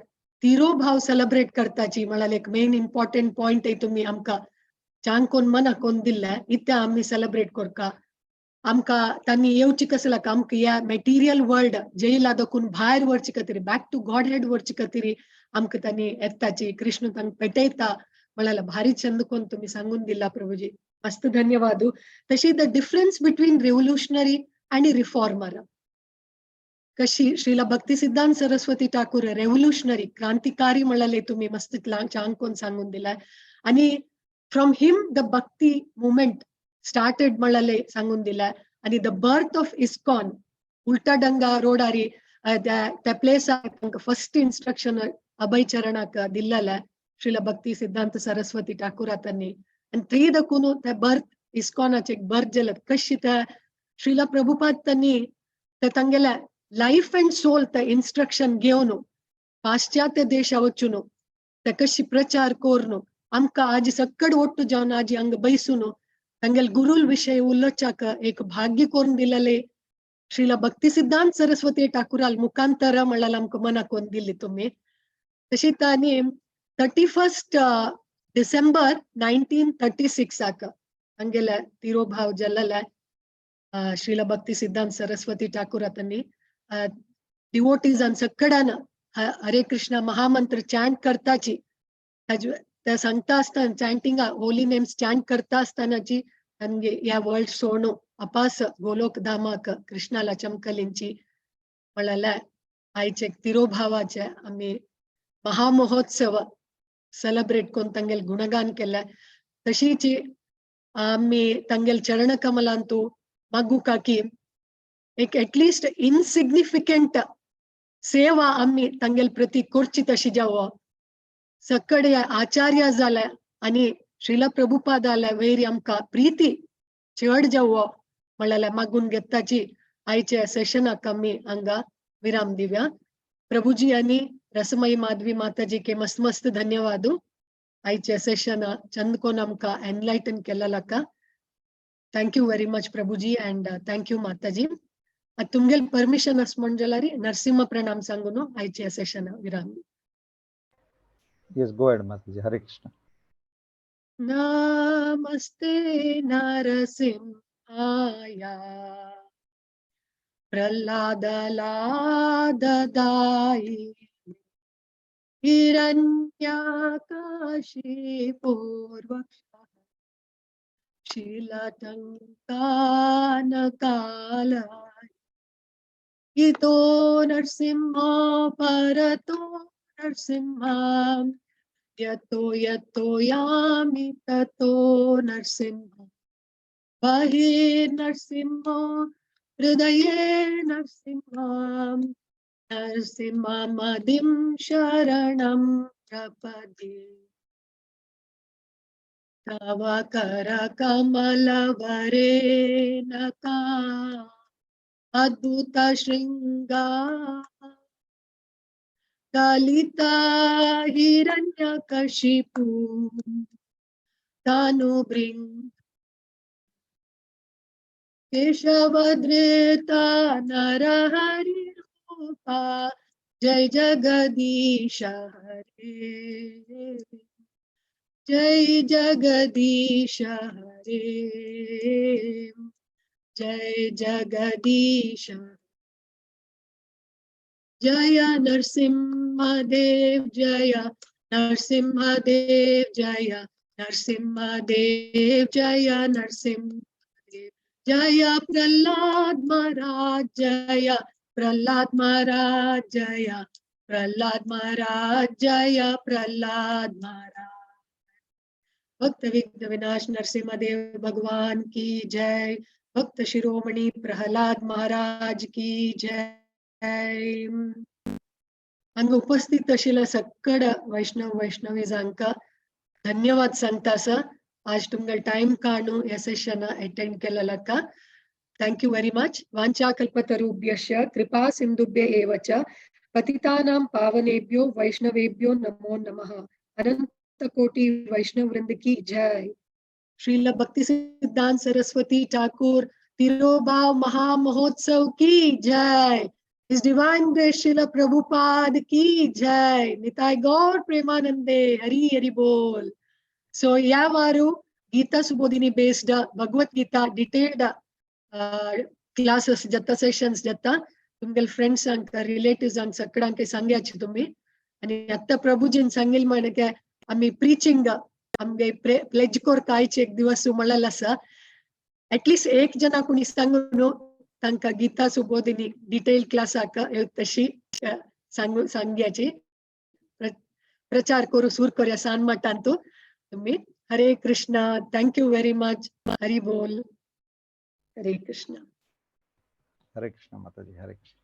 तिरोभाव सेलिब्रेट करताची म्हळ्यार एक मेन इम्पॉर्टंट पॉयंट तुम्ही आमकां चांग कोण मना कोण दिल्ले. इत्या आमी सेलिब्रेट करका, आमकां तांणी येवची कसल्याक आमकां ह्या मटेरियल वर्ल्ड जैला दाखून भायर व्हरचे खातीर, बॅक टू गॉड हेड व्हरचे खातीर आमकां तांणी येताची, कृष्ण तांकां पेटयता म्हळ्यार भारी चंद कोण तुम्ही सांगून दिला प्रभुजी. मस्त धन्यवाद. तशी the difference between revolutionary आणि रिफॉर्मर, कशी श्रीला भक्ती सिद्धांत सरस्वती ठाकूर रेव्होल्युशनरी क्रांतिकारी म्हळ्यार तुम्ही मस्त चांग कोण सांगून दिलाय आणि from him the Bhakti movement started म्हळ्यार सांगून दिलाय. आणि the birth of ISKCON Ultadanga रोडारी त्या प्लेसाक फर्स्ट इन्स्ट्रक्शन अभय चरणाक दिल्लेला श्रीला भक्ती सिद्धांत सरस्वती ठाकूरातांनी. आणि थंय दाखून त्या बर्थ इस्कॉनाचे बर्थ जालें. कशी त्या श्रीला प्रभुपाद त्यांनी ते तांगेल्या लायफ अँड सोल ते इन्स्ट्रक्शन घेवन पाश्चात्य देशा वचून ते कशी प्रचार करून आमकां आजी सक्कड ಒಟ್ಟು जावन आजी हांगा बैसून तांगेले गुरुल विशय उलोवच्याक एक भाग्य करून दिलेले श्रीला भक्ती सिद्धांत सरस्वती ठाकूराल मुखांतर म्हणल्यार आमकां मनाक कोण दिल्ली तुम्ही. तशीच आनी 31 December 1936 हांगेले तिरोभाव जाल्ले श्रीला भक्ती सिद्धांत सरस्वती ठाकूर तांणी डिवोटीजान सक्कडान हरे कृष्ण महामंत्र चॅन्ट करताची, ते सांगता आसतना चॅन्टिंगा होली नेम्स चॅन्ट करता आसतनाची तांगे ह्या वर्ल्ड सोडून अपास गोलोक धामाक कृष्णाला चमकलिंची म्हळ्यार आयचे तिरोभावाचे आमी महामहोत्सव सेलिब्रेट करून तांगेले गुणगान केले. तशीच आमी तांगेले चरण कमलांतू मागुका की एक एटलिस्ट इनसिग्निफिकंट सेवा आमी तांगेले प्रती करची तशी जावो. सक्कडे आचार्य जाले आनी श्रीला प्रभुपादाल्या वैरी आमकां प्रीती चड जावो म्हळ्यार मागून घेताची आयच्या सेशनाक आमी हांगा विराम दिव्या. प्रभुजी आनी रसमयी माधवी माताजी के मस्त मस्त धन्यवाद. आयच्या सेशन चंद कोण आमकां एनलायटन केलेला. Thank you very much Prabhuji and thank you Mataji. तुमगेल परमिशन आस म्हण जाल्यार नरसिंह प्रणाम सांगून आयचे सेशन विराम. Yes, go ahead, Mataji. Hare Krishna. नमस्ते नरसिंहाय, प्रल्हाद लाददायि, हिरण्याकशिपोर्वक्ष, शीलटङ्कानकाल, इतो नरसिंह परतो नरसिंह, यतो यतो यामि ततो नरसिंह, बहिर्नरसिंह हृदये नरसिंह, नरसिंहमदिं शरणं प्रपद्ये. तव करकमलवरे नका अद्भुत शृंगा, कलिता हिरण्यकशिपु तनुभृंग, केशवधृता नरहरि रूपा, जय जगदीश हरे, जय जगदीश हरे, जय जगदीश. जय नरसिंह देव जय नरसिंह देव जय नरसिंह देव जय नरसिंह देव, जय प्रहलाद महाराज जय प्रहलाद महाराज जय प्रहलाद महाराज जय प्रहलाद महाराज. भक्त विघ्न विनाश नरसिंह देव भगवान की जय. भक्त शिरोमणि प्रहलाद महाराज की जय. हांगा उपस्थित आशिल्ल्या सक्कड वैष्णव वैष्णवी जांकां धन्यवाद सांगता आसा. आज तुमकां टायम काडून ह्या सेशन अटेंड केलेलाका thank you very much. वाञ्छाकल्पतरुभ्यश्च कृपा सिन्धुभ्य एव च पतितानां पावनेभ्यो वैष्णवेभ्यो नमो नमः. अनंत कोटि वैष्णव वृंद की जय. श्रील भक्ति सिद्धांत सरस्वती ठाकुर तिरोभाव महामहोत्सव की जय. His Divine Grace Srila Prabhupada की जय. निताय गौर प्रेमानंदे हरि हरि बोल. सो या वारू Gita Subodhini based Bhagavad Gita detailed classes जाता, सेशन्स जाता. तुमगेले फ्रेंड्सांक रिलेटिव्सांक सगळ्यांक सांग्याचे तुम्ही. आणि आता प्रभुजीन सांगेल म्हणे आम्ही प्रीचिंग आमगे प्लेज करता आयचे एक दिवस म्हणलेलो आसा. एटलिस्ट एक जना कोणी सांगून तांकां गीता सुबोधिनी डिटेल क्लासाक तशी सांगू सांग्याची प्रचार करू सुर करूया सान मठांतू तुम्ही. Hare Krishna. Thank you very much. Hari बोल. हरे कृष्ण. हरे कृष्ण माताजी. हरे कृष्ण.